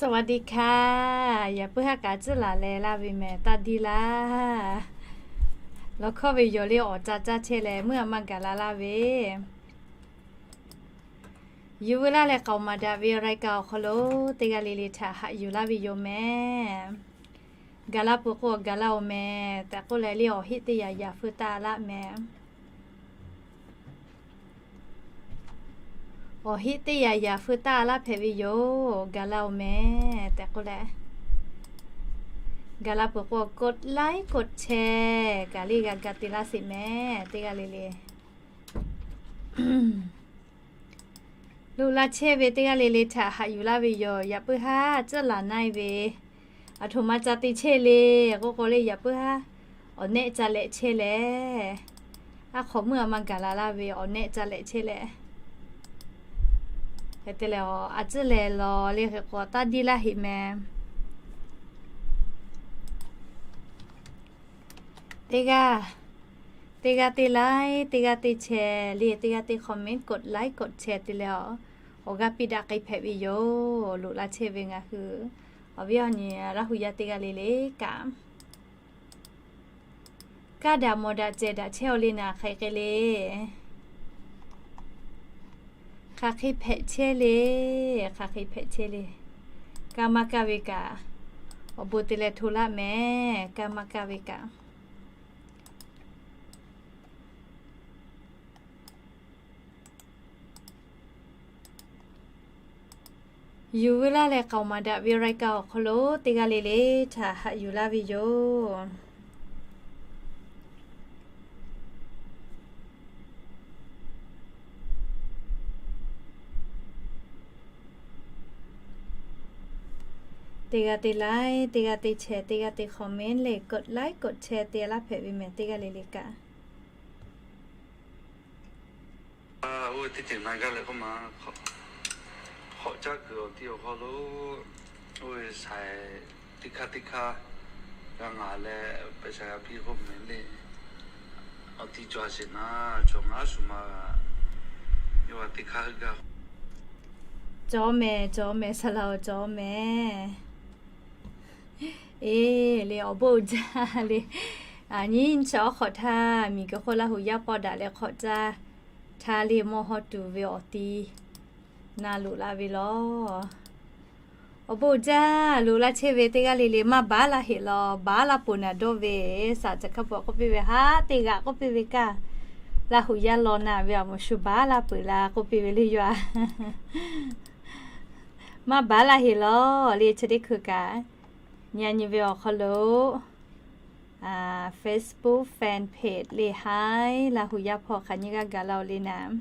สวัสดีค่ะ Yaꞈ puiˉ haˉ kaꞈ tcuhˉ laˬ leh laˇ ve mehˍ, taˇ diˇ laˇ. Lawˬ hkawˇ ve yawˬ le awˬ ca caˇ chehˇ leh meuˇ a ma gaˬ la laˇ ve. Yuˬ veu laˇ leh k'aoˍ maˍ daꞈ ve รายการ awˬ hk'aw lo teˇ g'aˇ le le htaꞈ haꞈ yuˬ laˇ ve yoˬ mehˍ. Gaˬ la peuˬ k'o gaˬ la-oˬ mehˍ tehꞈ k'oˆ leh le awˬ heˆ teˇ yaꞈ yaꞈ feu taˇ laˇ mehˍ. Awˬ heˆ teˇ yaꞈ yaꞈ feu taˇ laˇ hpehꞈ ve yoˬ. Gaˬ la-oˬ mehˍ tehꞈ k'oˆ leh, gaˬ la peuˬ k'o กดไลค์ กดแชร์ kaꞈ le g'a ga te laˇ sheˍ mehˍ teˇ g'aˇ le le. Loꞈ la chehˇ ve teˇ g'aˇ le le htaꞈ haꞈ yuˬ laˇ ve yoˬ. Yaꞈ puiˉ haˉ tcuhˉ laˬ na-e ve, aˬ htoꞈ ma ca te chehˇ le k'oˆ k'o le, yaꞈ puiˉ haˉ awˬ nehˆ ca lehꞈ chehˇ leh, aˉ hk'awꞈ meuˇ a ma gaˬ la laˇ ve awˬ nehˆ ca lehꞈ chehˇ leh, hk'e te leh a tcuhˉ lehˬ lawˬ le hk'e k'o taˇ diˇ laˇ heˆ mehˍ. Teˇ g'aˇ, teˇ g'aˇ teˇ like, teˇ g'aˇ teˇ share le, teˇ g'aˇ teˇ comment, กดไลค์ กดแชร์ te leh a, awˬ g'aˇ piˇ daꞈ k'ai hpehꞈ ve yoˬ. Loꞈ la chehˇ ve ngaˬ hui awˬ viˉ awˬ nyi Laˇ hu yaˇ teˇ g'aˇ le le kaꞈ, kaˇ daꞈ mawˬ daꞈ cehˬ daꞈ chehˇ-aw le naˍ, hk'aˬ hk'e le, hk'aˬ hk'e hpehꞈ chehˇ le, hk'aˬ hk'e hpehꞈ chehˇ le. Kaˇ maˇ kaˇ ve kaꞈ, awˬ bon te leh hto laˇ mehˍ. Kaˇ maˇ kaˇ ve kaꞈ, yuˬ veu laˇ leh k'aoˍ maˍ daꞈ ve รายการ awˬ hk'aw lo teˇ g'aˇ le le htaꞈ haꞈ yuˬ laˇ ve yoˬ. Teˇ g'aˇ teˇ like, teˇ g'aˇ teˇ share, teˇ g'aˇ teˇ comment leh กดไลค์ กดแชร์ te laˇ hpehꞈ ve mehˍ teˇ g'aˇ le le kaꞈ. Oˇ ve teˇ ceuˬ na gaˇ leh k'oˆ ma, hk'awꞈ caˇ kuiˬ awˬ ti awˬ hk'aw lo, oˇ ve shaiˍ teˇ hkaˇ teˇ hkaˇ g'a ngaˬ leh, pehꞈ shaiˍ g'a piˇ k'oˆ mehˍ le. Awˬ ti cawˬ a sheˍ na, cawˬ ngaˬ shu ma, yawˇ a teˇ hkaˇ hui gaˇ. Cawˬ mehˍ, cawˬ mehˍ, saˍ laꞈ-oˬ, cawˬ mehˍ. Eˬ le, awˬ bon uiˍ jaˇ le. Nyiˇ chi awˉ hk'awꞈ htaˇ miˬguiˬ hk'oˆ Laˇ hu yaˇ pawˆ daꞈ leh hk'awꞈ caˇ htaˇ le mawˇ hawˇ tuˬ ve awˬ ti na loꞈ la ve lawˬ. Awˬ bon uiˍ jaˇ. Loꞈ la chehˇ ve teˇ g'aˇ le le maˇ baˬ laˇ heˆ lawˬ. Baˬ laˇ peuˬ naˍ dawˇ ve, saˍ caˬ hkaˇ pawꞈ k'oˆ piˇ ve haˉ teˇ g'aꞈ k'oˆ piˇ ve kaꞈ, Laˇ hu yaˇ law na ve awˬ moˍ shu baˬ laˇ peuˬ la k'oˆ piˇ ve le yaˇ. Maˇ baˬ laˇ heˆ lawˬ le. Chi teˇ hkui kaꞈ, nyi a nyi ve awˬ hk'aw lo Facebook fan page le haiˉ Laˇ hu yaˇ hpawˇ hk'aˬ nyi g'aˇ gaˬ la-oˬ le naˍ,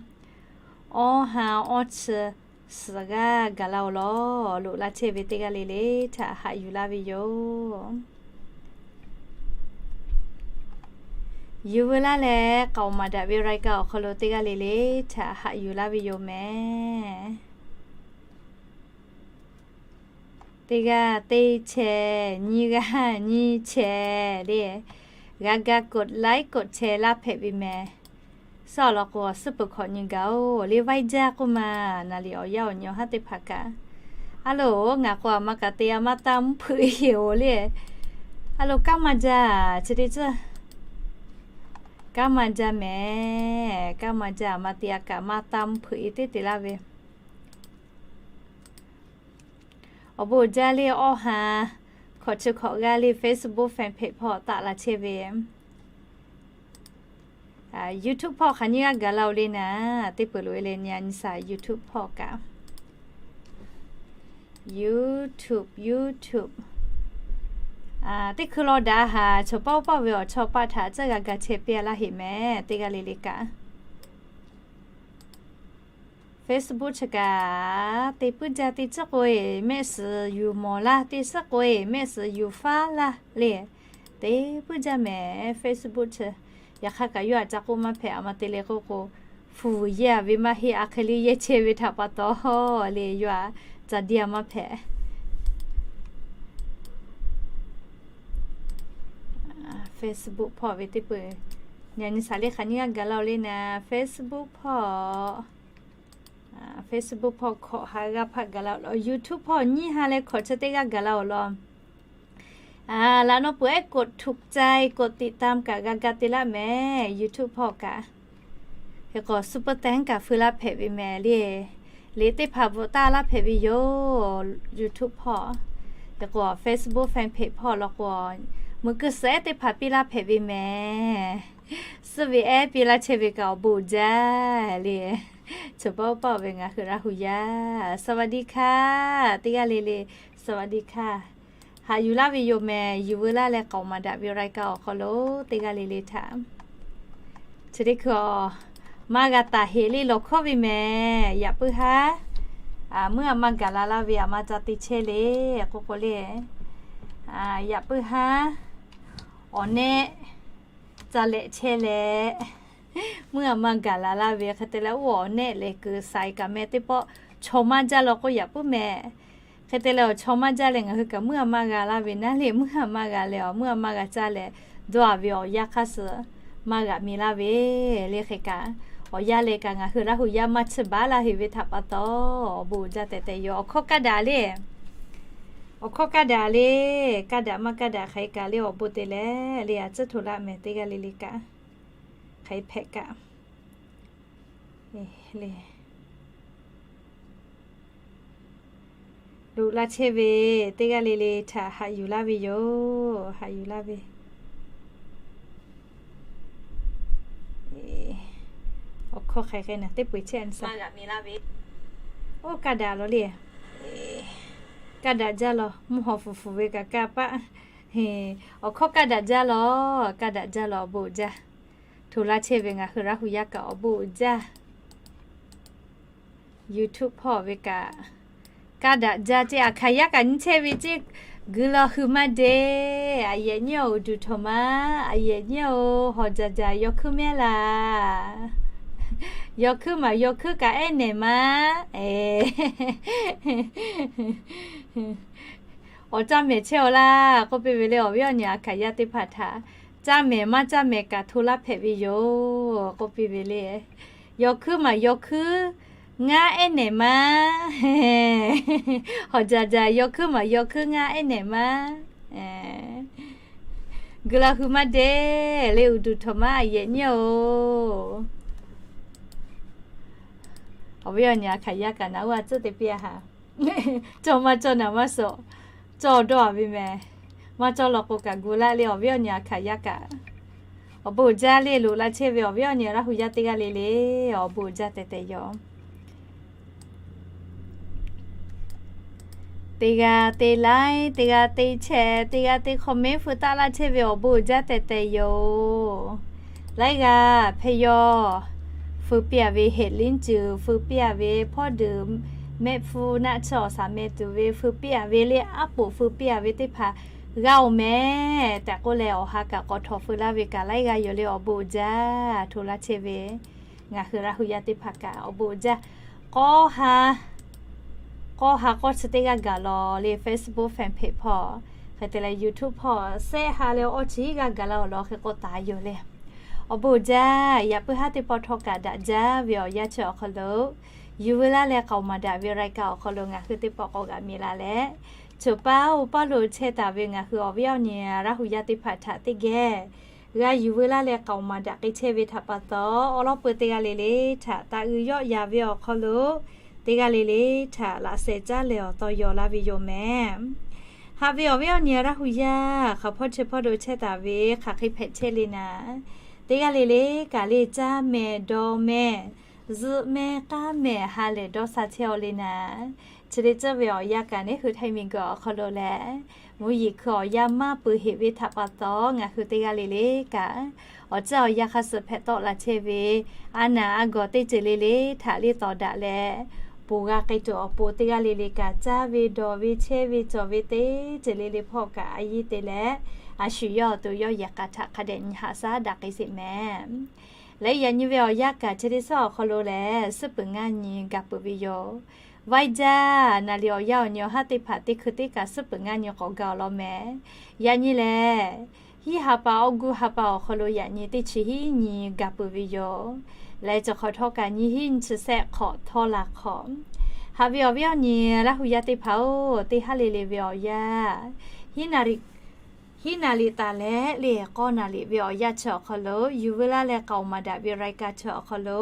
awˇ ha awˇ chi suhˍ g'aˇ gaˬ la-oˬ lawˬ. Loꞈ la chehˇ ve teˇ g'aˇ le le htaꞈ haꞈ yuˬ laˇ ve yoˬ. Yuˬ veu laˇ leh k'aoˍ maˍ daꞈ ve รายการ awˬ hk'aw lo teˇ g'aˇ le le htaꞈ haꞈ yuˬ laˇ ve yoˬ mehˍ. Teˇ g'aˇ teˇ share, nyiˇ g'aˇ nyiˇ share le, g'a ga กดไลค์ กดแชร์ laˇ hpehꞈ ve mehˍ. Suhˉ awˬ lawn k'o, awˬ suhˉ peuˬ hkawꞈ nyi gaˬ-oˬ le, vaiˇ jaˇ k'oˆ ma. Naˍ liꞈ awˬ yaˇ awˬ nyi awˬ haˉ teˇ hpaˍ kaꞈ, a loˬ, ngaˬ k'o a ma kaꞈ te a maˇ taˇ mvuhˇ hpeuꞈ e-oˬ le. A loˬ, kaˉ maˇ jaˇ, chi te tcuhˇ, kaˉ maˇ jaˇ mehˍ. Kaˉ maˇ jaˇ, a ma te a kaꞈ maˇ taˇ mvuhˇ hpeuꞈ e teˇ te laˇ ve. Awˬ bon uiˍ jaˇ le. Awˇ ha hkawꞈ chi hkawꞈ g'aˇ le Facebook fan page hpawˇ taˆ la chehˇ ve. YouTube hpawˇ hk'aˬ nyi g'aˇ gaˬ la-oˬ le naˍ, teˇ peuˬ loꞈ e leh nyi a nyi shaˍ YouTube hpawˇ kaꞈ. YouTube, YouTube. Teˇ hkui law daꞈ haˍ chaw pawˆ pawˆ ve awˬ chawˇ paˆ htaꞈ tcuhˉ g'a ga chehˇ piˇ laˇ heˆ mehˍ, teˇ g'aˇ le le kaꞈ. Facebook chi kaꞈ te puiˉ jaˇ, te tcuhˉ k'o e mehˆ suhˍ yuˬ mawˬ laˇ, te tcuhˉ k'o e mehˆ suhˍ yuˬ faˉ laˇ le. Te puiˉ jaˇ mehˍ Facebook chi. Yaꞈ hk'aˇ kaꞈ yawˇ htaꞈ ca k'oˆ maˇ hpehꞈ, a ma te le k'oˆ k'o, fuˍ yehˇ ve maˇ heˆ, a hk'e le yehˇ chehˇ ve htaꞈ pa taw le yawˇ htaꞈ ca diˇ a maˇ hpehꞈ. Facebook hpawˇ ve teˇ peuˬ, nyi a nyi shaˍ le hk'aˬ nyi g'aˇ gaˬ la-oˬ le naˍ, Facebook hpawˇ Facebook hpawˇ hkawꞈ ha g'aˇ hpaˆ gaˬ la-oˬ law, YouTube hpawˇ nyiˇ ha leh hkawꞈ chi teˇ g'aˇ gaˬ la-oˬ law. Laꞈ naw peuˬ ehˉ กดถูกใจ กดติดตาม kaꞈ g'a ga te laˇ mehˍ. YouTube hpawˇ kaꞈ hk'e k'o Super Thanks kaꞈ feu laˇ hpehꞈ ve mehˍ le. Liꞈ teˇ hpaˍ bvuhꞈ taˇ laˇ hpehꞈ ve yoˬ. YouTube hpawˇ hk'e k'o Facebook fan page hpawˇ law k'o, meuꞈ keu suhˍ ehˉ teˇ hpaˍ piˇ laˇ hpehꞈ ve mehˍ. Suhˉ ve ehˉ piˇ laˇ chehˇ ve kaꞈ awˬ bon uiˍ jaˇ le. Chi paˆ paˆ ve ngaˬ hui Laˇ hu yaˇ สวัสดีค่ะ teˇ g'aˇ le le, สวัสดีค่ะ haꞈ yuˬ laˇ ve yoˬ mehˍ. Yuˬ veu laˇ leh k'aoˍ maˍ daꞈ ve รายการ awˬ hk'aw lo teˇ g'aˇ le le htaꞈ chi teˇ hkui maˇ g'a taˍ heˍ le lawˬ hkawˇ ve mehˍ. Yaꞈ puiˉ haˉ meuˇ a ma gaˬ la laˇ ve a ma ca te chehˇ le k'oˆ k'o le, yaꞈ puiˉ haˉ awˬ nehˆ ca lehꞈ chehˇ leh, meuˇ a ma gaˬ la laˇ ve hk'e te leh, oˇ awˬ nehˆ lehˬ kuiˬ saiˍ kaꞈ meh teˇ pawˆ chaw maˇ jaˇ law k'o yaꞈ puiˉ mehˍ. Hk'e te leh awˬ chaw maˇ jaˇ leh ngaˬ hui kaꞈ meuˇ a ma g'a laˇ ve naˉ le, meuˇ a ma g'a leh awˬ meuˇ a ma g'a caˇ leh dawˇ a ve awˬ yanˇ hk'aˇ suh maˇ g'aꞈ mi laˇ ve le. Hk'e kaꞈ awˬ yanˇ leh kaꞈ ngaˬ hui Laˇ hu yaˇ maˇ chiˇ baˬ laˇ heˍ ve htaꞈ pa taw, awˬ bon uiˍ jaˇ tehꞈ tehꞈ yoˬ. Awˬ hkawˇ kaˇ daꞈ le, awˬ hkawˇ kaˇ daꞈ le, kaˇ daꞈ maˇ kaˇ daꞈ hk'aˬ hk'e kaꞈ le awˬ bon te leh le a ciˉ hto laˇ mehˍ. Teˇ g'aˇ le le kaꞈ hk'aˬ hk'e hpehꞈ kaꞈ le loꞈ la chehˇ ve teˇ g'aˇ le le htaꞈ haꞈ yuˬ laˇ ve yoˬ. Haꞈ yuˬ laˇ ve awˬ hkawˇ hk'aˬ hk'e naˬ teˇ peu-eˬ chehˇ a nyi sa. Oˇ kaˇ daꞈ law le. Kaˇ daꞈ jaˇ law, mvuhˇ haw fuˍ fuˍ ve kaꞈ kaˇ paˆ. Awˬ hkawˇ kaˇ daꞈ jaˇ law, kaˇ daꞈ jaˇ law awˬ bon uiˍ jaˇ. Hto laˇ chehˇ ve ngaˬ hui Laˇ hu yaˇ kaꞈ awˬ bon uiˍ jaˇ. YouTube hpawˇ ve kaꞈ kaˇ daꞈ jaˇ ceˇ. A hkaˍ yaˇ kaꞈ nyi chehˇ ve ceˇ. Gu law hui maˇ de. A yehˬ nyiˇ-oˬ, uˍ duˬ htawnˍ ma. A yehˬ nyiˇ-oˬ, hawˬ jaˬ jaˬ yaw hkuiˉ mehˉ laˬ. Yaw hkuiˉ maˬ yaw hkuiˉ kaꞈ ehˉ nehˬ ma. Awˬ caˇ mehˍ chehˇ-aw laˇ k'oˆ piˇ ve le. Awˬ viˉ awˬ nyi a hkaˍ yaˇ teˇ hpaˍ htaꞈ caˇ mehˍ maˇ caˇ mehˍ kaꞈ hto laˇ hpehꞈ ve yoˬ k'oˆ piˇ ve le. Yaw hkuiˉ maˬ yaw hkuiˉ ngaˉ ehˉ nehˬ ma. Hawˬ jaˬ jaˬ yaw hkuiˉ maˬ yaw hkuiˉ ngaˉ ehˉ nehˬ ma. Gu laˇ hui maˇ de. Le uˍ duˬ htawnˍ ma a yehˬ nyiˇ-oˬ. Awˬ viˉ awˬ nyi a hkaˍ yaˇ kaꞈ naˬ uˇ a tcuhˉ te piˇ a haˍ. Cawˇ maˇ cawˇ naˍ maˇ suhˍ. Cawˇ dawˇ a ve mehˍ. Maˇ cawˇ law k'o kaꞈ gu laˇ le awˬ viˉ awˬ nyi a hkaˍ yaˇ kaꞈ. Awˬ bon uiˍ jaˇ le loꞈ la chehˇ ve awˬ viˉ awˬ nyi Laˇ hu yaˇ teˇ g'aˇ le le, awˬ bon uiˍ jaˇ tehꞈ tehꞈ yoˬ. Teˇ g'aˇ te like, teˇ g'aˇ te share, teˇ g'aˇ te comment feu taˆ laˇ chehˇ ve awˬ bon uiˍ jaˇ tehꞈ tehꞈ yoˬ. Laiˉ g'aˇ hpehꞈ yaw. Feu piˇ a ve heˍ liˉ cuˬ, feu piˇ a ve hpawˇ duˬ mehˆ hpu naˆ tsuhˇ awˬ saˍ meh tuˬ ve, feu piˇ a ve le aˉ poꞈ feu piˇ a ve teˇ hpaˍ g'a oˬ mehˍ tehꞈ k'oˆ leh awˬ ha kaꞈ k'awꞈ htawnˍ feu laˇ ve kaꞈ laiˉ g'aˇ yoˬ le awˬ bon uiˍ jaˇ. Hto laˇ chehˇ ve ngaˬ hui Laˇ hu yaˇ teˇ hpaˍ kaꞈ awˬ bon uiˍ jaˇ. K'awˇ ha k'awˇ ha k'awˇ chi teˇ g'aˇ gaˬ law le Facebook fan page hpawˇ, hk'e te leh YouTube hpawˇ share ha leh awˇ chi g'aˇ gaˬ laˇ awˬ lawn hk'e k'oˆ taˍ yoˬ le. Awˬ bon uiˍ jaˇ. Yaꞈ puiˉ haˉ teˇ pawˆ htawˇ kaꞈ daꞈ jaˇ ve awˬ yanˇ chi awˬ hk'aw lo, yuˬ veu laˇ leh k'aoˍ maˍ daꞈ ve รายการ awˬ hk'aw lo ngaˬ hui teˇ pawˆ k'awꞈ g'aꞈ mi la leh, choˬ paˇ oˇ paˇ lo chehˇ taˍ ve ngaˬ hui awˬ viˉ awˬ nyi Laˇ hu yaˇ teˇ hpaˍ htaꞈ teˇ geh g'a yuˬ veu laˇ leh k'aoˍ maˍ daꞈ k'ai chehˇ ve htaꞈ pa taw, awˬ lawn peu teˇ g'aˇ le le htaꞈ taꞈ g'uiˬ yawˆ yan ve awˬ hk'aw lo, teˇ g'aˇ le le htaꞈ laꞈ sheh caˉ leh awˬ taw yaw laˇ ve yoˬ mehˍ. Haꞈ ve awˬ viˉ awˬ nyi Laˇ hu yaˇ hk'aˬ hpawˇ chi hpawˇ lo chehˇ taˍ ve hk'aˬ hk'e hpehꞈ chehˇ le naˍ, teˇ g'aˇ le le kaꞈ le caˇ mehˍ dawˬ mehˍ zuhꞈ mehˍ k'aˉ mehˍ ha lehˬ dawˇ sha chehˇ-aw le naˍ. Chi le tcuhˇ ve awˬ yanˇ kaꞈ neˉ hui htaiˇ miˬguiˬ awˬ hk'aw lo lehˬ, mvuhˇ yeˬ hkui awˬ yanˇ maˇ peuˬ heꞈ ve htaꞈ pa taw ngaˬ hui teˇ g'aˇ le le kaꞈ, awˬ ciˉ awˬ yanˇ hk'aˇ suh hpehꞈ tawˆ la chehˇ ve a naˍ a gawˬ teˇ ceuˬ le le htaꞈ liˇ tawˍ daꞈ leh, ponˬ g'a k'ai tuˬ awˬ pon teˇ g'aˇ le le kaꞈ caˇ ve dawˬ ve chehˇ ve cawˬ ve teˇ ceuˬ le le hpawˇ kaꞈ a yiˇ te leh, a shu yawˇ awˬ to yawˇ yehˬ k'a htaꞈ hk'a dehꞈ nyi haꞈ shaˉ daꞈ k'ai sheˍ mehˍ. Leh yaꞈ nyi ve awˬ yanˇ kaꞈ chi teˇ suhˉ awˬ hk'aw lo lehˬ, suhˉ peuˬ ngaˇ nyi gaˬ peuˬ ve yoˬ. Vaiˇ jaˇ naˍ liꞈ awˬ yanˇ awˬ nyi awˬ haˉ teˇ hpaˍ teˇ hkui teˇ kaꞈ suhˉ peuˬ ngaˇ nyi k'awꞈ gaˬ awˬ lawn mehˍ. Yaꞈ nyi lehˬ, hiˉ ha pa awˬ guˇ ha pa awˬ hk'aw lo yaꞈ nyi teˇ chi hiˉ nyi gaˬ peuˬ ve yoˬ. Leh cawˬ hk'awꞈ htawˇ kaꞈ nyiˇ hinˉ nyiˇ chi sehˆ hk'awꞈ htawˇ la hk'awꞈ. Haꞈ ve awˬ viˉ awˬ nyi Laˇ hu yaˇ teˇ hpaˍ-oˬ, teˇ haˉ le le ve awˬ yanˇ, hiˉ naˍ liꞈ taˍ leh le k'awˇ naˍ liꞈ ve awˬ yanˇ chi awˬ hk'aw lo yuˬ veu laˇ leh k'aoˍ maˍ daꞈ ve รายการ chi awˬ hk'aw lo,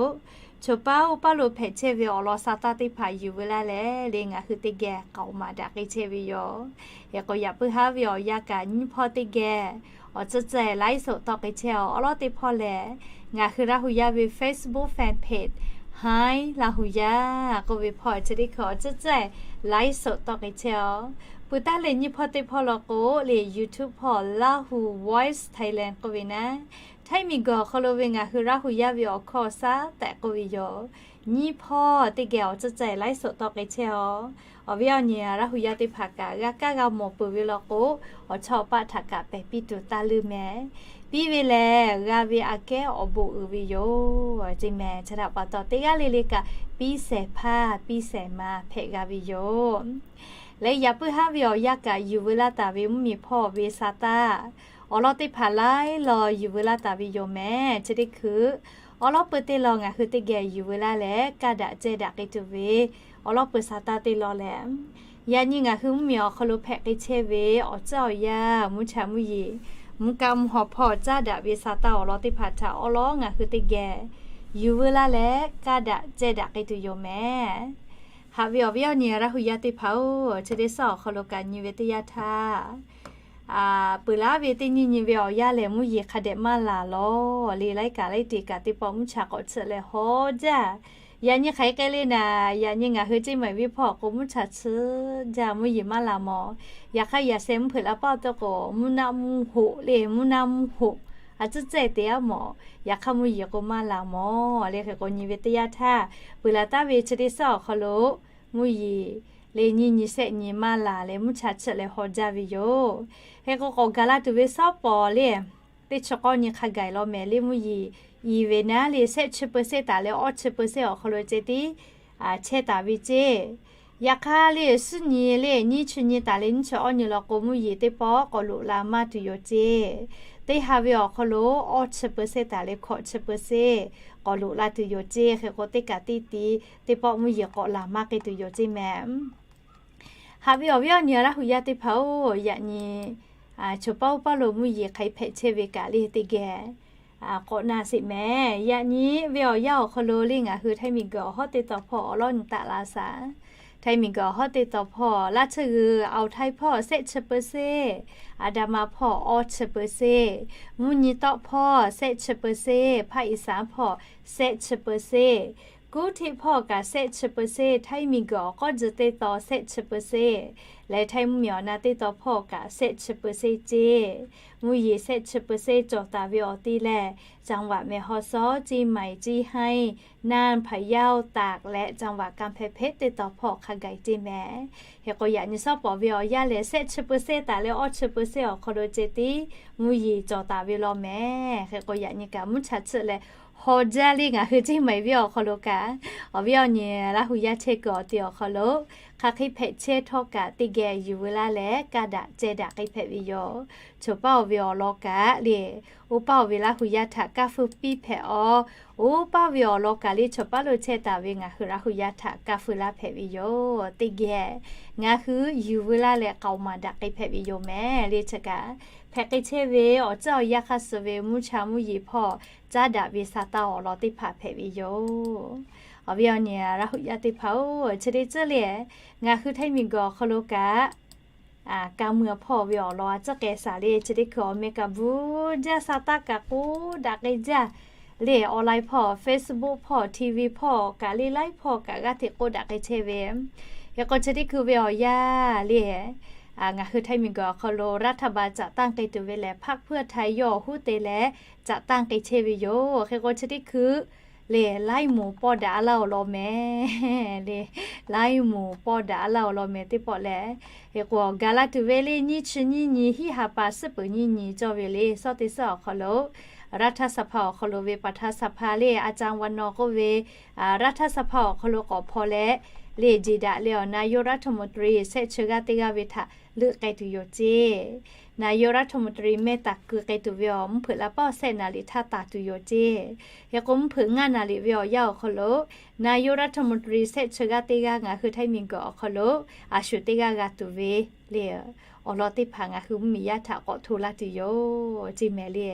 choˬ paˉ oˇ paˉ lo hpehꞈ chehˇ ve awˬ lawn sa taˇ teˇ hpaˍ yuˬ veu laˇ leh le ngaˬ hui teˇ geh k'aoˍ maˍ daꞈ k'ai chehˇ ve yoˬ. Hk'e k'o yaꞈ puiˉ haˉ ve awˬ yanˇ kaꞈ nyiˇ hpawˇ teˇ geh awˬ tcuhˇ tcuhˇ ไลฟ์สด tawˆ k'ai chehˇ-oˬ. Awˉ lawˉ teˇ hpawˇ lehˬ, ngaˬ hui Laˇ hu yaˇ ve Facebook fan page Hi Laˇ hu yaˇ k'oˆ ve hpawˇ chi teˇ hkui awˬ tcuhˇ tcuhˇ ไลฟ์สด tawˆ k'ai chehˇ-oˬ. Peuˬ taˉ leh nyiˇ hpawˇ teˇ hpawˇ law k'o le YouTube hpawˇ Lahu Voice Thailand k'oˆ ve naˉ, Htaiˇ miˬguiˬ awˬ hk'aw lo ve ngaˬ hui Laˇ hu yaˇ ve awˬ hkawˇ awˬ shaˉ tehꞈ k'oˆ ve yoˬ. Nyiˇ hpawˇ teˇ geh awˬ tcuhˇ tcuhˇ ไลฟ์สด tawˆ k'ai chehˇ-oˬ. Awˬ viˉ awˬ nyi Laˇ hu yaˇ teˇ hpaˍ kaꞈ g'a kaˇ g'a mawˬ peuˬ ve law k'o, awˬ chawˇ awˬ paˆ htaꞈ kaꞈ pehˬ piˇ tuˬ taˇ leuˇ meh. Piˇ ve lehˬ g'a ve aꞈ kehˉ awˬ bon uiˍ ve yoˬ ceˇ meh. Chi htaꞈ pa taw teˇ g'aˇ le le kaꞈ piˇ shehˍ hpaˇ piˇ shehˍ ma hpehꞈ g'a ve yoˬ. Leh yaꞈ puiˉ haˉ ve awˬ yanˇ kaꞈ yuˬ veu laˇ taˍ ve mvuhˇmiˬ hpawˇ ve sa taˇ awˬ lawn teˇ hpaˍ laiˉ law yuˬ veu laˇ taˍ ve yoˬ meh. Chi teˇ hkui awˉ lawˉ peuˬ teˇ law ngaˬ hui teˇ geh yuˬ veu laˇ leh kaˇ daꞈ ceh daꞈ k'ai tuˬ ve awˉ lawˉ peuˬ sa taˇ teˇ law lehˬ, yaꞈ nyi ngaˬ hui mvuhˇmiˬ awˬ hk'aw lo hpehꞈ k'ai chehˇ ve awˬ tcuhˉ awˬ yanˇ mvuhˇ cha mvuhˇ yeˬ, mvuhˇ kaˆ mvuhˇ haw hpawˇ caˉ daꞈ ve sa taˇ awˬ lawn teˇ hpaˍ htaꞈ awˉ lawˉ ngaˬ hui teˇ geh yuˬ veu laˇ leh kaˇ daꞈ ceh daꞈ k'ai tuˬ yoˬ meh. Haꞈ ve awˬ viˉ awˬ nyi Laˇ hu yaˇ teˇ hpaˍ-oˬ, chi teˇ suhˉ awˬ hk'aw lo kaꞈ nyi ve teˇ yanˇ htaˇ, peuˬ laˉ ve teˇ nyi nyi ve awˬ yanˇ lehˬ mvuhˇ yeˬ hk'a dehꞈ maˇ laˬ lawˬ le. Laiˉ kaꞈ laiˉ te kaꞈ teˇ pawˆ mvuhˇ cha k'awꞈ tsuhꞈ leh haw jaˇ. Yaꞈ nyi hk'aˬ hk'e k'ai le naˍ, yaꞈ nyi ngaˬ hui ceˇ maiˍ viˇ hpawˇ k'o mvuhˇ cha tsuhꞈ jaˇ, mvuhˇ yeˬ maˇ laˬ mawˬ. Yaꞈ hk'aˇ yaꞈ sheh mvuhˇ hpeuꞈ la paˇ awˬ to k'o mvuhˇ naˆ mvuhˇ hoꞈ le, mvuhˇ naˆ mvuhˇ hoꞈ a tcuhˉ ceh te aˉ mawˬ. Yaꞈ hk'aˇ mvuhˇ yeˬ k'o maˇ laˬ mawˬ le. Hk'e k'o nyi ve teˇ yanˇ htaˇ, peuˬ laˬ taˍ ve chi teˇ suhˉ awˬ hk'aw lo mvuhˇ yeˬ le nyiˇ nyi shehˆ nyi maˇ laˬ leh mvuhˇ cha tsuhꞈ leh haw jaˇ ve yoˬ. Hk'e k'o k'awꞈ gaˬ la tuˬ ve suhˉ pawˍ le, teˇ chi k'awˇ nyi hk'a gaˬ law mehˍ le mvuhˇ yeˬ. Iˍ ve naˉ le shehˆ chi เปอร์เซ็นต์ taˍ leh awˇ chi เปอร์เซ็นต์ awˬ hk'aw lo ceh tiˉ chehˇ taˍ ve ceˇ. Yaꞈ hk'aˇ le suhˉ nyi le nyiˇ chi nyi taˍ leh nyiˇ chi awˇ nyi law k'o mvuhˇ yeˬ teˇ pawˆ k'awꞈ loꞈ la maˇ tuˬ yoˬ ceˇ. Teˇ ha ve awˬ hk'aw lo awˇ chi เปอร์เซ็นต์ taˍ leh hkawꞈ chi เปอร์เซ็นต์ k'awꞈ loꞈ la tuˬ yoˬ ceˇ. Hk'e k'o teˇ kaꞈ teˇ ti teˇ pawˆ mvuhˇ yeˬ k'awꞈ laˬ maˇ k'ai tuˬ yoˬ ceˇ meh. Haꞈ ve awˬ viˉ awˬ nyi Laˇ hu yaˇ teˇ hpaˍ-oˬ, yaꞈ nyi choˬ paˇ oˇ paˇ lo mvuhˇ yeˬ hk'aˬ hpehꞈ chehˇ ve kaꞈ le teˇ geh k'awꞈ na sheˍ meh. Yaꞈ nyi ve awˬ yanˇ awˬ hk'aw lo le ngaˬ hui Htaiˇ miˬguiˬ awˬ hawˉ teˇ taw hpawˇ awˉ lawˉ nyi taˆ la shaˍ. Htaiˇ miˬguiˬ awˬ hawˉ teˇ taw hpawˇ laˇ chi g'uiˬ Aoˬ htaiˇ hpawˇ shehˆ chi เปอร์เซ็นต์, Aˍdanˍ ma hpawˇ awˇ chi เปอร์เซ็นต์, mvuhˇ nyi tawˆ hpawˇ shehˆ chi เปอร์เซ็นต์, Hpaˇ Iˍsaˍ hpawˇ shehˆ chi เปอร์เซ็นต์, Kuˉ hteˆ hpawˇ kaꞈ shehˆ chi เปอร์เซ็นต์, Htaiˇ miˬguiˬ awˬ k'awˇ ji teˇ taw shehˆ chi เปอร์เซ็นต์, leh Htaiˇ mvuhˇmiˬ awˬ na teˇ taw hpawˇ kaꞈ shehˆ chi เปอร์เซ็นต์ ceˇ. Mvuhˇ yeˬ shehˆ chi เปอร์เซ็นต์ cawˬ taˍ ve awˬ ti lehˬ, จังหวัดแม่ฮ่องสอน, เชียงใหม่, เชียงราย, น่าน, พะเยา,ตาก leh จังหวัดกำแพงเพชร teˇ taw hpawˇ hk'a gaˬ ceˇ meh. Hk'e k'o yaꞈ nyi suhˉ pawˍ ve awˬ yanˇ lehˬ shehˆ chi เปอร์เซ็นต์ taˍ leh awˇ chi เปอร์เซ็นต์ awˬ hk'aw lo ceh tiˉ mvuhˇ yeˬ cawˬ taˍ ve law meh. Hk'e k'o yaꞈ nyi kaꞈ mvuhˇ cha tsuhꞈ leh haw jaˇ le ngaˬ hui ceˇ maiˍ viˇ awˬ hk'aw lo kaꞈ, awˬ viˉ awˬ nyi Laˇ hu yaˇ chehˇ kuiˬ awˬ ti awˬ hk'aw lo hk'aˬ hk'e hpehꞈ chehˇ htawˇ kaꞈ teˇ geh yuˬ veu laˇ leh kaˇ daꞈ ceh daꞈ k'ai hpehꞈ ve yoˬ. Choˬ paˇ oˇ ve awˬ lawn kaꞈ le, oˇ paˇ oˇ ve Laˇ hu yaˇ htaꞈ kaˇ feu piˇ hpehꞈ-aˬ. Oˇ paˇ oˇ ve awˬ lawn kaꞈ le choˬ paˇ lo chehˇ taˍ ve ngaˬ hui Laˇ hu yaˇ htaꞈ kaˇ feu laˇ hpehꞈ ve yoˬ. Teˇ geh ngaˬ hui yuˬ veu laˇ leh k'aoˍ maˍ daꞈ k'ai hpehꞈ ve yoˬ meh. Le chi kaꞈ hpehꞈ k'ai chehˇ ve awˬ tcuhˉ awˬ yanˇ hk'aˇ suh ve mvuhˇ cha mvuhˇ yeˬ hpawˇ caˉ daꞈ ve sa taˇ awˬ lawn teˇ hpaˍ hpehꞈ ve yoˬ. Awˬ viˉ awˬ nyi Laˇ hu yaˇ teˇ hpaˍ-oˬ, chi teˇ tcuhˉ le ngaˬ hui Htaiˇ miˬguiˬ awˬ hk'aw lo kaꞈ kaˇ mui hpawˇ ve awˬ lawn a tcuhˉ k'ai shaˍ le chi teˇ hkui awˬ meh kaꞈ bvuhꞈ jaˇ, sa taˇ kaꞈ k'oˆ daꞈ k'ai jaˇ. Le online hpawˇ, Facebook hpawˇ, TV hpawˇ kaꞈ le laiˉ hpawˇ kaꞈ g'aˇ hteꞈ k'oˆ daꞈ k'ai chehˇ ve. Hk'e k'o chi teˇ hkui ve awˬ yanˇ le ngaˬ hui Htaiˇ miˬguiˬ awˬ hk'aw lo รัฐบาล caꞈ tanˇ k'ai tuˬ ve lehˬ พรรคเพื่อไทย yawˇ awˬ huˉ te leh caꞈ tanˇ k'ai chehˇ ve yoˬ. Hk'e k'o chi teˇ hkui le laiˉ moˍ pawˇ daꞈ a laˇ awˬ lawn meh. Le laiˉ moˍ pawˇ daꞈ a laˇ awˬ lawn meh teˇ pawˆ lehˬ, hk'e k'o gaˬ la tuˬ ve le nyiˇ chi nyiˇ nyi hiˉ ha pa suhˉ peuˍ nyiˇ nyi cawˇ ve le suhˉ teˇ suhˉ awˬ hk'aw lo รัฐสภา awˬ hk'aw lo ve ประธานสภา le a ca wa nawˬ k'oˆ ve รัฐสภา awˬ hk'aw lo k'awꞈ hpaw leh le jeˬ daꞈ leh awˬ นายกรัฐมนตรี shehˆ chi g'aˇ teˇ g'aˇ ve htaꞈ leuˆ k'ai tuˬ yoˬ ceˇ. นายกรัฐมนตรี meh taˍ keu k'ai tuˬ ve awˬ mvuhˇ hpeuꞈ la paˇ awˬ shehˆ naˍ riˍ htaˇ taˍ tuˬ yoˬ ceˇ. Hk'e k'o mvuhˇ hpeuꞈ ngaˇ naˍ riˍ ve awˬ yanˇ awˬ hk'aw lo นายกรัฐมนตรี shehˆ chi g'aˇ teˇ g'aˇ ngaˬ hui htaiˇ miˬguiˬ awˬ hk'aw lo a shu teˇ g'aˇ g'a tuˬ ve le awˬ lawn teˇ hpaˍ ngaˬ hui mvuhˇmiˬ yaˇ htaꞈ k'awꞈ hto laˇ tuˬ yoˬ ceˇ mehˍ le.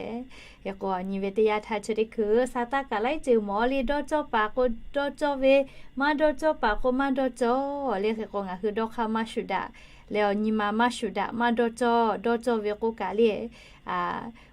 Hk'e k'o awˬ nyi ve teˇ yanˇ htaˇ chi teˇ hkui sa taˇ kaꞈ laiˉ ceuˬ mawˬ le, dawˇ cawˇ paˍ k'o dawˇ cawˇ ve, maˇ dawˇ cawˇ paˍ k'o maˇ dawˇ cawˇ le. Hk'e k'o ngaˬ hui dawˇ hk'aˇ maˇ shuˍ daꞈ leh awˬ nyi ma maˇ shuˍ daꞈ maˇ dawˇ cawˇ, dawˇ cawˇ ve k'oˆ kaꞈ le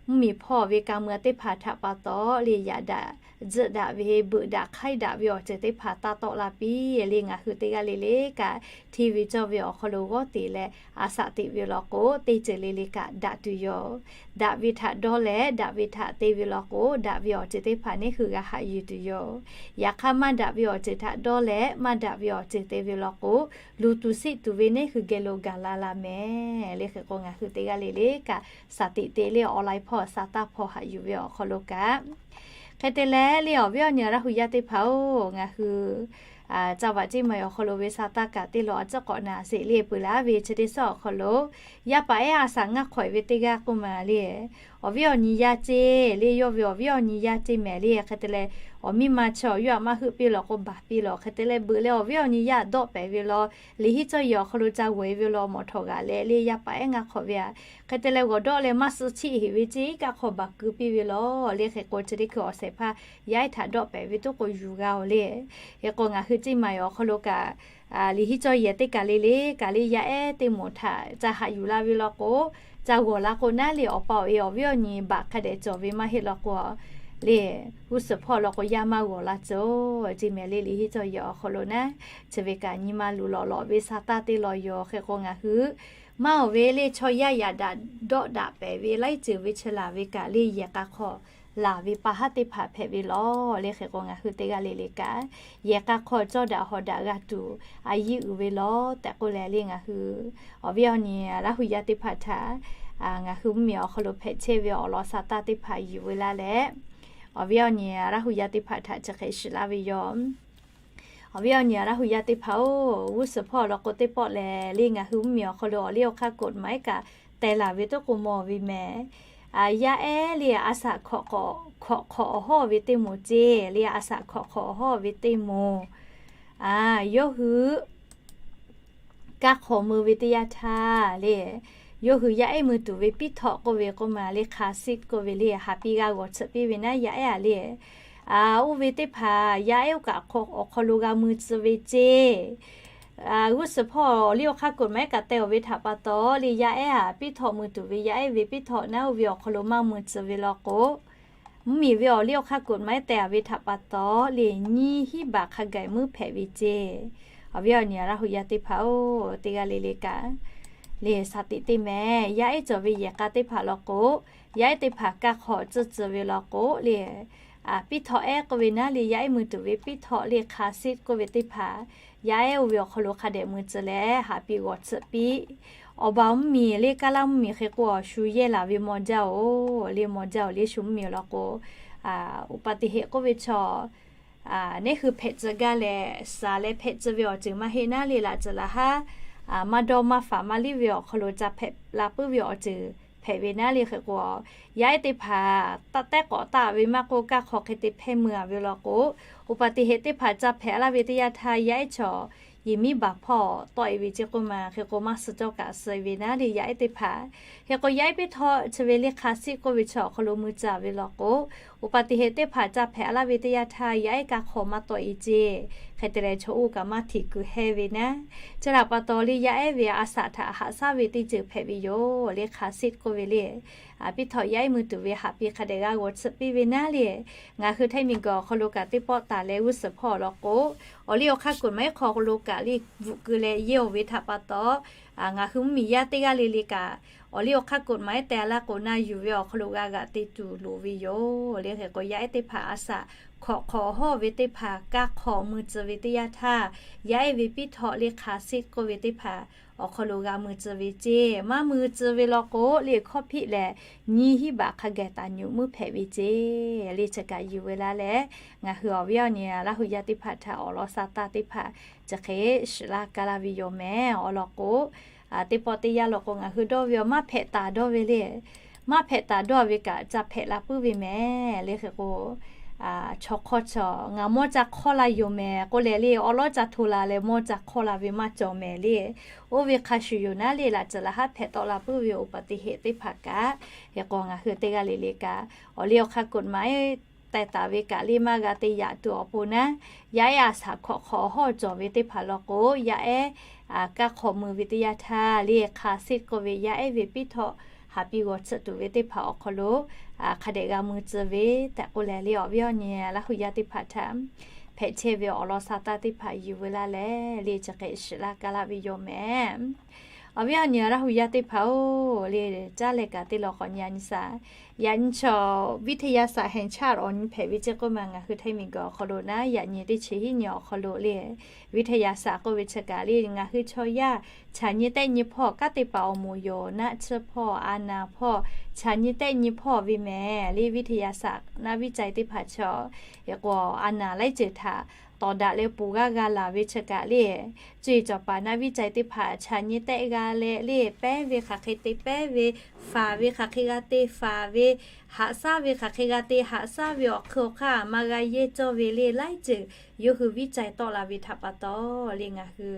mvuhˇmiˬ hpawˇ ve ka mui teˇ hpaˍ htaꞈ pa taw le yaꞈ daꞈ tzuhˆ daꞈ ve, beuꞈ daꞈ hk'aiˉ daꞈ ve awˬ ceuˬ teˇ hpaˍ taˇ tawˆ la piˇ le. Ngaˬ hui teˇ g'aˇ le le kaꞈ hteˇ ve cawˇ ve awˬ hk'aw lo g'awˇ teꞈ leh a shaꞈ teꞈ ve law k'o, teˇ ceuˬ le le kaꞈ daꞈ tuˬ yoˬ. Daꞈ ve htaꞈ dawˇ leh daꞈ ve htaꞈ te ve law k'o, daꞈ ve awˬ ceuˬ teˇ hpaˍ neˇ hui g'a haꞈ yuˬ tuˬ yoˬ. Yaꞈ hk'aˇ maˇ daꞈ ve awˬ ceuˬ htaꞈ dawˇ leh maˇ daꞈ ve awˬ ceuˬ te ve law k'o, luˬ tuˬ siˆ tuˬ ve neˇ hui geh lo gaˬ la la mehˍ le. Hk'e k'o ngaˬ hui teˇ g'aˇ le le kaꞈ shaˍ tiꞈ te le awˬ lai hpawˇ sa taˇ hpawˇ haꞈ yuˬ ve awˬ hk'aw lo kaꞈ, hk'e te leh le awˬ viˉ awˬ nyi Laˇ hu yaˇ teˇ hpaˍ-oˬ, ngaˬ hui caˇ vaꞈ ceˇ ma awˬ hk'aw lo ve sa taˇ kaꞈ teˇ lawˬ a ciˉ k'awꞈ naˍ sheˍ le peuˬ laˇ ve chi teˇ suhˉ awˬ hk'aw lo yaˇ paˍ ehˉ a shaꞈ ngaˇ hk'awꞈ ve teˇ g'aˇ k'oˆ ma le awˬ viˉ awˬ nyi yaˇ ceˇ le, yawˇ ve awˬ viˉ awˬ nyi yaˇ ceˇ mehˍ le. Hk'e te leh awˬ miˇ ma chi awˬ yaˇ maˇ heuˆ piˇ law k'o baˬ piˇ law. Hk'e te leh beuꞈ leh awˬ viˉ awˬ nyi yaˇ dawˆ pehˍ ve law, liꞈ hiˉ cawˇ yehˬ awˬ hk'aw lo ca g'awˬ e ve law mawˬ htawꞈ g'aꞈ leh le yaˇ paˍ ehˉ ngaˇ hk'awꞈ ve a. Hk'e te leh g'awˬ dawˆ leh maˇ suh chiˆ heˍ ve ceˇ kaˆ hk'aw baˬ keu piˇ ve law le. Hk'e k'o chi teˇ hkui awˬ shehˍ hpaˇ yaˇ ehˉ htaꞈ dawˆ pehˍ ve toˉ k'o yuˬ g'a oˬ le. Hk'e k'o ngaˬ hui ceˇ ma awˬ hk'aw lo kaꞈ liꞈ hiˉ cawˇ yehˬ teˇ kaˬ le le kaꞈ le yaˇ ehˉ teˇ moˍ htaꞈ ca haꞈ yuˬ la ve law k'o, ca g'awˬ la k'o naˉ le awˬ pa awˬ e awˬ viˉ awˬ nyi baꞈ hk'a dehꞈ cawˬ ve maˇ heˆ law k'o le g'uˇ suhˍ hpawˇ law k'o yaˇ maˇ g'awˬ la cawˬ ceˇ mehˍ le. Liꞈ hiˉ cawˇ yehˬ awˬ hk'aw lo naˉ chi ve kaꞈ nyi ma luˬ lawꞈ lawꞈ ve sa taˇ teˇ law yoˬ. Hk'e k'o ngaˬ hui maˇ oˬ ve le chaw yaˇ yaꞈ daꞈ dawˆ daꞈ pehˍ ve laiˉ ceuˬ ve chi laˬ ve kaꞈ le yehˬ k'a hk'aw laˬ ve pa haˉ teˇ hpaˍ hpehꞈ ve law le. Hk'e k'o ngaˬ hui teˇ g'aˇ le le kaꞈ yehˬ k'a hk'aw cawˇ daꞈ hawˍ daꞈ g'a tuˬ a yiˇ uiˍ ve law tehꞈ k'oˆ leh le ngaˬ hui awˬ viˉ awˬ nyi Laˇ hu yaˇ teˇ hpaˍ htaꞈ ngaˬ hui mvuhˇmiˬ awˬ hk'aw lo hpehꞈ chehˇ ve awˬ lawn sa taˇ teˇ hpaˍ yuˬ ve laˇ leh, awˬ viˉ awˬ nyi Laˇ hu yaˇ teˇ hpaˍ htaꞈ chi hk'e shiˍ laˇ ve yoˬ. Awˬ viˉ awˬ nyi Laˇ hu yaˇ teˇ hpaˍ-oˬ, g'uˇ suhˍ hpawˇ law k'o teˇ pawˆ lehˬ le ngaˬ hui mvuhˇmiˬ awˬ hk'aw lo awˬ liˇ awˬ hk'aˇ กฎหมาย kaꞈ teh laˬ ve toˉ k'o mawˬ ve mehˍ. Yaˇ ehˉ le a shaꞈ hkawꞈ hk'awꞈ awˬ hawˇ ve teˇ moˍ ceˇ le a shaꞈ hkawꞈ hk'awꞈ awˬ hawˇ ve teˇ moˍ yawˇ hui kaˇ hk'aw mui ve teˇ yanˇ htaˇ le, yawˇ hui yaˇ ehˉ mui tuˬ ve piˉ htawꞈ k'oˆ ve k'oˆ ma le hk'a siˆ k'oˆ ve le haˍ piˇ g'a g'awˬ tsuhꞈ piˇ ve naˉ yaˇ ehˉ a le. Oˇ ve teˇ hpaˍ yaˇ ehˉ oˇ kaꞈ awˬ hk'aw lo g'a mui tcuh ve ceˇ. G'uˇ suhˍ hpawˇ awˬ liˇ awˬ hk'aˇ กฎหมาย kaꞈ teh awˬ ve htaꞈ pa taw le yaˇ ehˉ a piˉ htawꞈ mui tuˬ ve yaˇ ehˉ ve piˉ htawꞈ naˉ oˇ ve awˬ hk'aw lo maˇ mui tcuh ve law k'o, mvuhˇmiˬ ve awˬ liˇ awˬ hk'aˇ กฎหมาย teh a ve htaꞈ pa taw le nyiˇ hinˉ baˬ hk'a gaˬ muiˉ hpehꞈ ve ceˇ. Awˬ viˉ awˬ nyi Laˇ hu yaˇ teˇ hpaˍ-oˬ, teˇ g'aˇ le le kaꞈ le shaˍ tiꞈ te mehˍ. Yaˇ ehˉ cawˬ ve yehˬ k'a teˇ hpaˍ law k'o, yaˇ ehˉ teˇ hpaˍ kaˇ hk'aw tcuhˇ tcuh ve law k'o le, piˉ htawꞈ ehˉ k'oˆ ve naˉ le yaˇ ehˉ mui tuˬ ve piˉ htawꞈ le hk'a siˆ k'oˆ ve teˇ hpaˍ yaˇ ehˉ oˇ ve awˬ hk'aw lo hk'a dehꞈ mui tcuh leh haˍ piˇ g'awˬ tsuhꞈ piˇ. Awˬ baˬ mvuhˇmiˬ le kaˇ laˇ mvuhˇmiˬ hk'e k'o awˬ shu yehˇ laˬ ve maw jaˇ-oˬ le, maw jaˇ-oˬ le shu mvuhˇmiˬ law k'o, uˍ pa tiꞈ heˆ k'oˆ ve chaw neˇ hui hpehꞈ tcuh gaˇ leh, shaˍ leh hpehꞈ tcuh ve awˬ ceuˬ maˇ heˆ naˉ le laꞈ tcuh laꞈ haˉ maˇ dawˇ maˇ faˍ maˇ liˇ ve awˬ hk'aw lo ca hpehꞈ la puiˉ ve awˬ ceuˬ hpehꞈ ve naˉ le hk'e k'o, yaˇ ehˉ teˇ hpaˍ taˇ tehˉ k'awꞈ taˆ ve maˇ k'oˆ kaˇ hk'aw hk'e te hpehˇ mui a ve law k'o, uˍ pa tiꞈ heˆ teˇ hpaˍ ca hpehꞈ laˇ ve teˇ yanˇ htaˇ yaˇ ehˉ chaw yehˬ miˉ baˬ hpawˇ tawˆ e ve ceˇ k'oˆ ma hk'e k'o maˇ suh cawˇ kaꞈ suh e ve naˉ le yaˇ ehˉ teˇ hpaˍ. Hk'e k'o yaˇ ehˉ piˉ htawꞈ chi ve le hk'a siˆ k'oˆ ve chaw awˬ hk'aw lo mui tcuh a ve law k'o, uˍ pa tiꞈ heˆ teˇ hpaˍ ca hpehꞈ laˇ ve teˇ yanˇ htaˇ yaˇ ehˉ kaˇ hk'aw maˇ tawˆ e ceˇ. Hk'e te leh chaw oˇ kaꞈ maˇ hteꞈ kuiˬ hehˇ ve naˉ. Chi htaꞈ pa taw le yaˇ ehˉ ve a shaꞈ htaꞈ haꞈ shaˉ ve teˇ ceuˬ hpehꞈ ve yoˬ le hk'a siˆ k'oˆ ve le. Piˉ htawꞈ yaˇ ehˉ mui tuˬ ve haˍ piˇ hk'a dehꞈ g'a g'awˬ tsuhꞈ piˇ ve naˉ le. Ngaˬ hui htaiˇ miˬguiˬ awˬ hk'aw lo kaꞈ teˇ pawˆ taˍ leh g'uˇ suhˍ hpawˇ law k'o, awˬ liˇ awˬ hk'aˇ กฎหมาย hk'aw lo kaꞈ le bvuhꞈ keu leh yehˇ oˬ ve htaꞈ pa taw, ngaˬ hui mvuhˇmiˬ yaˇ teˇ g'aˇ le le kaꞈ awˬ liˇ awˬ hk'aˇ กฎหมาย teh laˇ k'o naˇ yuˬ ve awˬ hk'aw lo g'a g'aꞈ te tuˬ loˍ ve yoˬ le. Hk'e k'o yaˇ ehˉ teˇ hpaˍ a shaꞈ hkawꞈ hk'awꞈ hawˇ ve teˇ hpaˍ kaˇ hk'awꞈ mui tcuh ve teˇ yanˇ htaˇ, yaˇ ehˉ ve piˉ htawꞈ le hk'a siˆ k'oˆ ve teˇ hpaˍ awˬ hk'aw lo g'a mui tcuh ve ceˇ. Maˇ mui tcuh ve law k'o, le hkawˇ hpiˆ lehˬ nyiˇ hinˉ baꞈ hk'a gaˬ taˍ nyuꞈ meuˇ hpehꞈ ve ceˇ. Le chi kaꞈ yuˬ ve laˇ leh, ngaˬ hui awˬ viˉ awˬ nyi Laˇ hu yaˇ teˇ hpaˍ htaꞈ awˬ lawn sa taˇ teˇ hpaˍ chi hk'e shiˍ laˇ ka laˇ ve yoˬ mehˍ. Awˬ lawn k'o, teˇ pawˆ teˇ yanˇ law k'o, ngaˬ hui dawˇ ve awˬ maˇ hpehꞈ taˍ dawˇ ve le. Maˇ hpehꞈ taˍ dawˇ ve kaꞈ ca hpehꞈ la puiˉ ve mehˍ. Le hk'e k'o, chaw hk'awˇ chaw ngaˬ mawˇ ca hk'awˇ la yoˬ mehˍ k'oˆ leh le, awˉ lawˉ ca hto la leh mawˇ ca hk'awˇ la ve maˇ cawˬ mehˍ le. Oˇ ve hk'a shuˍ yoˬ naˉ le, laꞈ ceuˬ laˬ haˉ hpehꞈ tawˆ la puiˉ ve อุบัติเหตุ teˇ hpaˍ kaꞈ, hk'e k'o ngaˬ hui teˇ g'aˇ le le kaꞈ, awˬ liˇ awˬ hk'aˇ กฎหมาย teh taˍ ve kaꞈ le maˇ g'a te yaꞈ tuˬ awˬ pon naˉ, yaˇ ehˉ a shaꞈ hkawꞈ hk'awꞈ hawˇ cawˬ ve teˇ hpaˍ law k'o, yaˇ ehˉ kaˇ hk'awꞈ mui ve teˇ yanˇ htaˇ le hk'a siˆ k'oˆ ve yaˇ ehˉ ve piˉ htawꞈ haˍ piˇ g'awˬ tsuhꞈ tuˬ ve teˇ hpaˍ awˬ hk'aw lo hk'a dehꞈ g'a mui tcuh ve tehꞈ k'oˆ leh le, awˬ viˉ awˬ nyi Laˇ hu yaˇ teˇ hpaˍ htaꞈ hpehꞈ chehˇ ve awˬ lawn sa taˇ teˇ hpaˍ yuˬ ve laˇ leh le, chi hk'e shiˍ laˇ ka laˇ ve yoˬ mehˍ. Awˬ viˉ awˬ nyi Laˇ hu yaˇ teˇ hpaˍ-oˬ, le caˇ leh kaꞈ teˇ law k'awꞈ nyi a nyi shaˍ. Yaꞈ nyi chaw วิทยาศาสตร์แห่งชาติ awˬ nyi hpehꞈ ve ceˇ k'oˆ ma, ngaˬ hui htaiˇ miˬguiˬ awˬ hk'aw lo naˉ yaꞈ nyi teˇ chi hiˉ nyi awˬ hk'aw lo le, วิทยาศาสตร์ k'oˆ ve chi kaꞈ le ngaˬ hui chaw yaˇ chaꞈ nyi tehˆ nyi hpawˇ kanˉ te paˍ awˬ moˍ yoˬ. Naˆ tsuhˇ hpawˇ, a naˍ hpawˇ, chaꞈ nyi tehˆ nyi hpawˇ ve mehˍ le. วิทยาศาสตร์ naˆ viˉ cai teˇ hpaˍ chaw, hk'e k'o a naˍ laiˉ ceuˬ htaꞈ tawˍ daꞈ leh ponˬ g'aˇ g'a laˬ ve chi kaꞈ le, co-e cawˬ paˍ naˆ viˉ cai teˇ hpaˍ chaꞈ nyi tehˆ g'a leh le, pehˉ ve hk'aˬ hk'e te pehˉ ve, faˍ ve hk'aˬ hk'e g'a te faˍ ve, haꞈ shaˉ ve hk'aˬ hk'e g'a te haꞈ shaˉ ve, awˬ hk'eun awˬ hk'aˇ maˇ g'a yehˇ cawˇ ve le, laiˉ ceuˬ yawˇ hui viˉ cai tawˆ la ve htaꞈ pa taw le, ngaˬ hui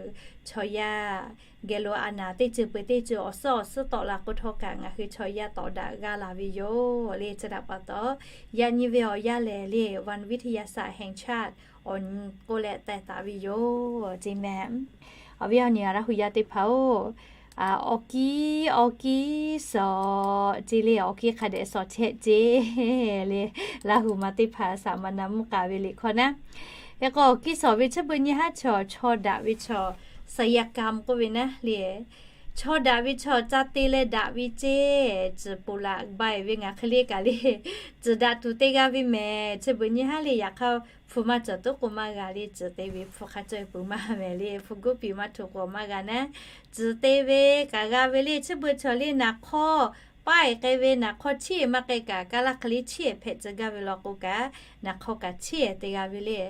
chaw yaˇ geh lo a naˍ teˇ ceuˬ peu-eˬ teˇ ceuˬ awˬ suhˉ awˬ suhˉ tawˆ la k'o htawˇ kaꞈ ngaˬ hui chaw yaˇ tawˍ daꞈ g'a laˬ ve yoˬ le. Chi htaꞈ pa taw yaꞈ nyi ve awˬ yanˇ lehˬ le, วันวิทยาศาสตร์แห่งชาติ awˬ nyi k'oˆ leh teh taˍ ve yoˬ ceˇ mehˍ. Awˬ viˉ awˬ nyi Laˇ hu yaˇ teˇ hpaˍ-oˬ, awˬ kiˇ awˬ kiˇ suhˍ ceˇ le, awˬ kiˇ hk'a dehꞈ suhˍ chehˇ ceˇ le. Laˇ hu ma teˇ hpaˍ สัมมนา mvuhˇ k'aˍ ve liꞈ hkawˇ naˉ, hk'e k'o awˬ kiˇ suhˍ ve chi beuꞈ nyi haˉ chaw chaw daꞈ ve chaw, ศัลยกรรม k'oˆ ve naˉ le, chaw daꞈ ve chaw ca te leh daꞈ ve ceˇ. Tcuhˬ poˬ laꞈ bai ve ngaˬ hk'e le kaꞈ le, tcuhˬ daꞈ tuˬ te g'a ve mehˍ. Chi beuꞈ nyi haˉ le, yaꞈ hk'aˇ hpu maˇ cawˬ tuˉ k'o maˇ g'a le, tcuhˬ te ve hpu hk'a caweh peuˬ maˇ mehˍ le, hpu guˉ piˍ maˇ htuꞈ k'o maˇ g'a naˉ, tcuhˬ te ve kaꞈ g'a ve le. Chi beuꞈ chaw le naˍ hk'awˇ paˆ-e k'ai ve, naˍ hk'awˇ chiˇ-e maˇ k'ai kaꞈ, kaˇ laˇ hk'e le chiˇ-e hpehꞈ tcuh gaˇ ve law k'o kaꞈ, naˍ hk'awˇ kaꞈ chiˇ-e te g'a ve le.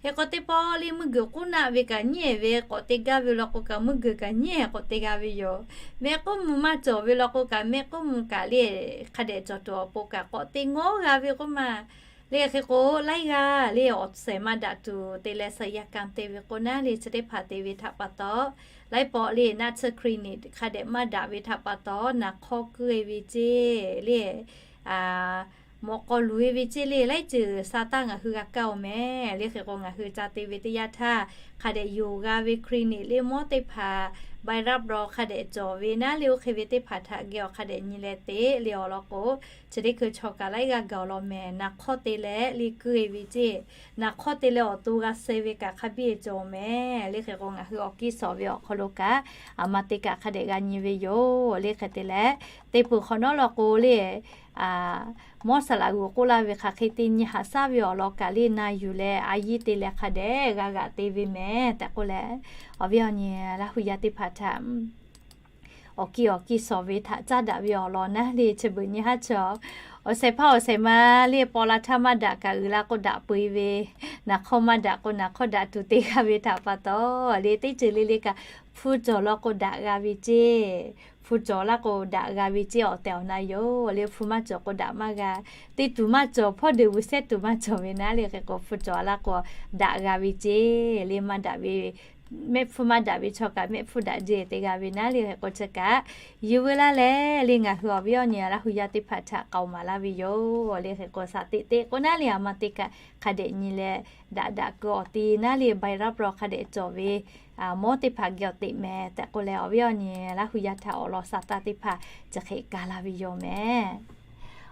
Hk'e k'o teˇ pawˆ le mvuhˇ guiˬ k'uˉ naˆ ve kaꞈ nyiˇ-e ve k'awꞈ te gaˇ ve law k'o kaꞈ, mvuhˇ guiˬ kaꞈ nyiˇ-e k'awꞈ te g'a ve yoˬ. Mehˆ k'oˆ mvuh maˇ cawˬ ve law k'o kaꞈ, mehˆ k'oˆ mvuh kaꞈ le hk'a dehꞈ cawˬ tuˬ awˬ pon kaꞈ k'awꞈ te ngawˉ g'a ve k'oˆ ma le. Hk'e k'o laiˉ g'aˇ le awˬ shehˍ maˇ daꞈ tuˬ te leh ศัลยกรรม te ve k'o naˉ le, chi teˇ hpaˍ te ve htaꞈ pa taw, laiˉ pawˆ le naˆ tsuhˇ คลินิก hk'a dehꞈ maˇ daꞈ ve htaꞈ pa taw naˍ hk'awˇ kuˇ-e ve ceˇ le, mawꞈ k'aw luˬ-e ve ceˇ le, laiˉ ceuˬ sa taˇ ngaˬ hui g'a kaˇ-oˬ mehˍ le. Hk'e k'o ngaˬ hui ca te ve teˇ yanˇ htaˇ hk'a dehꞈ yonˍ g'a ve คลินิก le mawˇ teˇ hpaˍ ใบรับรอง hk'a dehꞈ cawˬ ve naˉ le, oˇ hk'e ve teˇ hpaˍ htaꞈ geh awˬ hk'a dehꞈ nyi leh te le awˬ lawn k'o, chi teˇ hkui chaw kaꞈ laiˉ g'aˇ gaˬ awˬ lawn mehˍ. Naˍ hk'awˇ te leh le kuˇ-e ve ceˇ, naˍ hk'awˇ te leh awˬ to g'a suh ve kaꞈ hk'a biˇ-e cawˬ mehˍ le. Hk'e k'o ngaˬ hui awˬ kiˇ suhˍ ve awˬ hk'aw lo kaꞈ a ma te kaꞈ hk'a dehꞈ g'a nyi ve yoˬ le. Hk'e te leh, teˇ peuˬ hk'awꞈ nawˉ law k'o le, mawˇ saˍ laꞈ g'uˬ k'oˆ laˇ ve hk'aˬ hk'e te nyi haꞈ shaˉ ve awˬ lawn kaꞈ le na yuˬ leh a yiˇ te leh hk'a dehꞈ g'a g'aꞈ te ve mehˍ tehꞈ k'oˆ leh, awˬ viˉ awˬ nyi Laˇ hu yaˇ teˇ hpaˍ htaꞈ awˬ kiˇ awˬ kiˇ suhˍ ve htaꞈ caˇ daꞈ ve awˬ lawn naˉ le, chi beuꞈ nyi haˉ chaw awˬ shehˍ hpaˇ awˬ shehˍ ma le paw la htaˇ maˇ daꞈ kaꞈ uiˍ la k'o daꞈ peu-e ve, naˍ hk'awˇ maˇ daꞈ k'o naˍ hk'awˇ daꞈ tuˬ te g'a ve htaꞈ pa taw le, teˇ ceuˬ le le kaꞈ hpu cawˬ law k'o daꞈ g'a ve ceˇ, hpu cawˬ laˇ k'o daꞈ g'a ve ceˇ awˬ tehˬ awˬ na yoˬ le. Hpu maˇ cawˬ k'o daꞈ maˇ g'a, te tuˬ maˇ cawˬ hpawˇ deuꞈ vuiˬ shehˇ tuˬ maˇ cawˬ ve naˉ le. Hk'e k'o hpu cawˬ laˇ k'o daꞈ g'a ve ceˇ le, maˇ daꞈ ve mehˆ hpfuhˇ maˇ daꞈ ve chaw kaꞈ mehˆ hpfuhˇ daꞈ jeˇ te g'a ve naˉ le. Hk'e k'o chi kaꞈ yuˬ veu laˇ leh le ngaˬ hui awˬ viˉ awˬ nyi Laˇ hu yaˇ teˇ hpaˍ htaꞈ k'aoˍ maˍ laˇ ve yoˬ le. Hk'e k'o shaˍ teꞈ teꞈ k'o naˉ le a ma te kaꞈ hk'a dehꞈ nyi leh daꞈ daꞈ keu awˬ te naˉ le ใบรับรอง hk'a dehꞈ cawˬ ve mawˇ teˇ hpaˍ geh awˬ teꞈ mehˍ tehꞈ k'oˆ leh, awˬ viˉ awˬ nyi Laˇ hu yaˇ htaꞈ awˬ lawn shaˍ taˇ teˇ hpaˍ chi hk'e ka laˇ ve yoˬ mehˍ.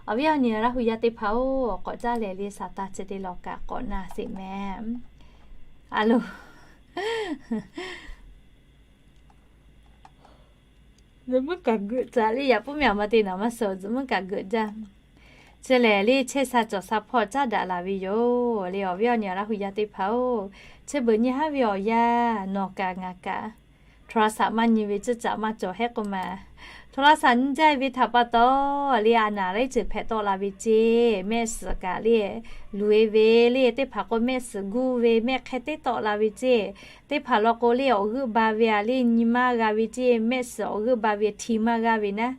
Awˬ viˉ awˬ nyi Laˇ hu yaˇ teˇ hpaˍ-oˬ, k'awꞈ caˇ lehˬ le shaˍ taˇ chi te lawˬ kaꞈ k'awꞈ na sheˍ mehˍ. A lo, zuhꞈ muiˉ kaꞈ geuꞈ caꞈ le, yaꞈ puiˉ mehˍ a ma te naˍ maˇ suh zuhꞈ muiˉ kaꞈ geuꞈ jaˇ. Chi lehˬ le, chehˇ sha cawˬ sha hpawˇ caˉ daꞈ laˬ ve yoˬ le. Awˬ viˉ awˬ nyi Laˇ hu yaˇ teˇ hpaˍ-oˬ, chi beuꞈ nyi haˉ ve awˬ yanˇ nawˬ kaꞈ ngaˬ kaꞈ โทรศัพท์ maˇ nyi ve ceuˬ caꞈ maˇ cawˬ hehˉ k'oˆ ma, โทรศัพท์ nyi jaˇ ve htaꞈ pa taw le, a naˍ laiˉ ceuˬ hpehꞈ tawˆ la ve ceˇ. Mehˆ suhˍ kaꞈ le, luˬ e ve le, teˇ hpaˍ k'o mehˆ suhˍ guˇ ve, mehˆ hk'e teˇ tawˆ la ve ceˇ. Teˇ hpaˍ law k'o le, awˬ g'euˆ ba ve a le, nyi maˇ g'a ve ceˇ. Mehˆ suhˍ awˬ g'euˆ ba ve hti maˇ g'aˇ ve naˉ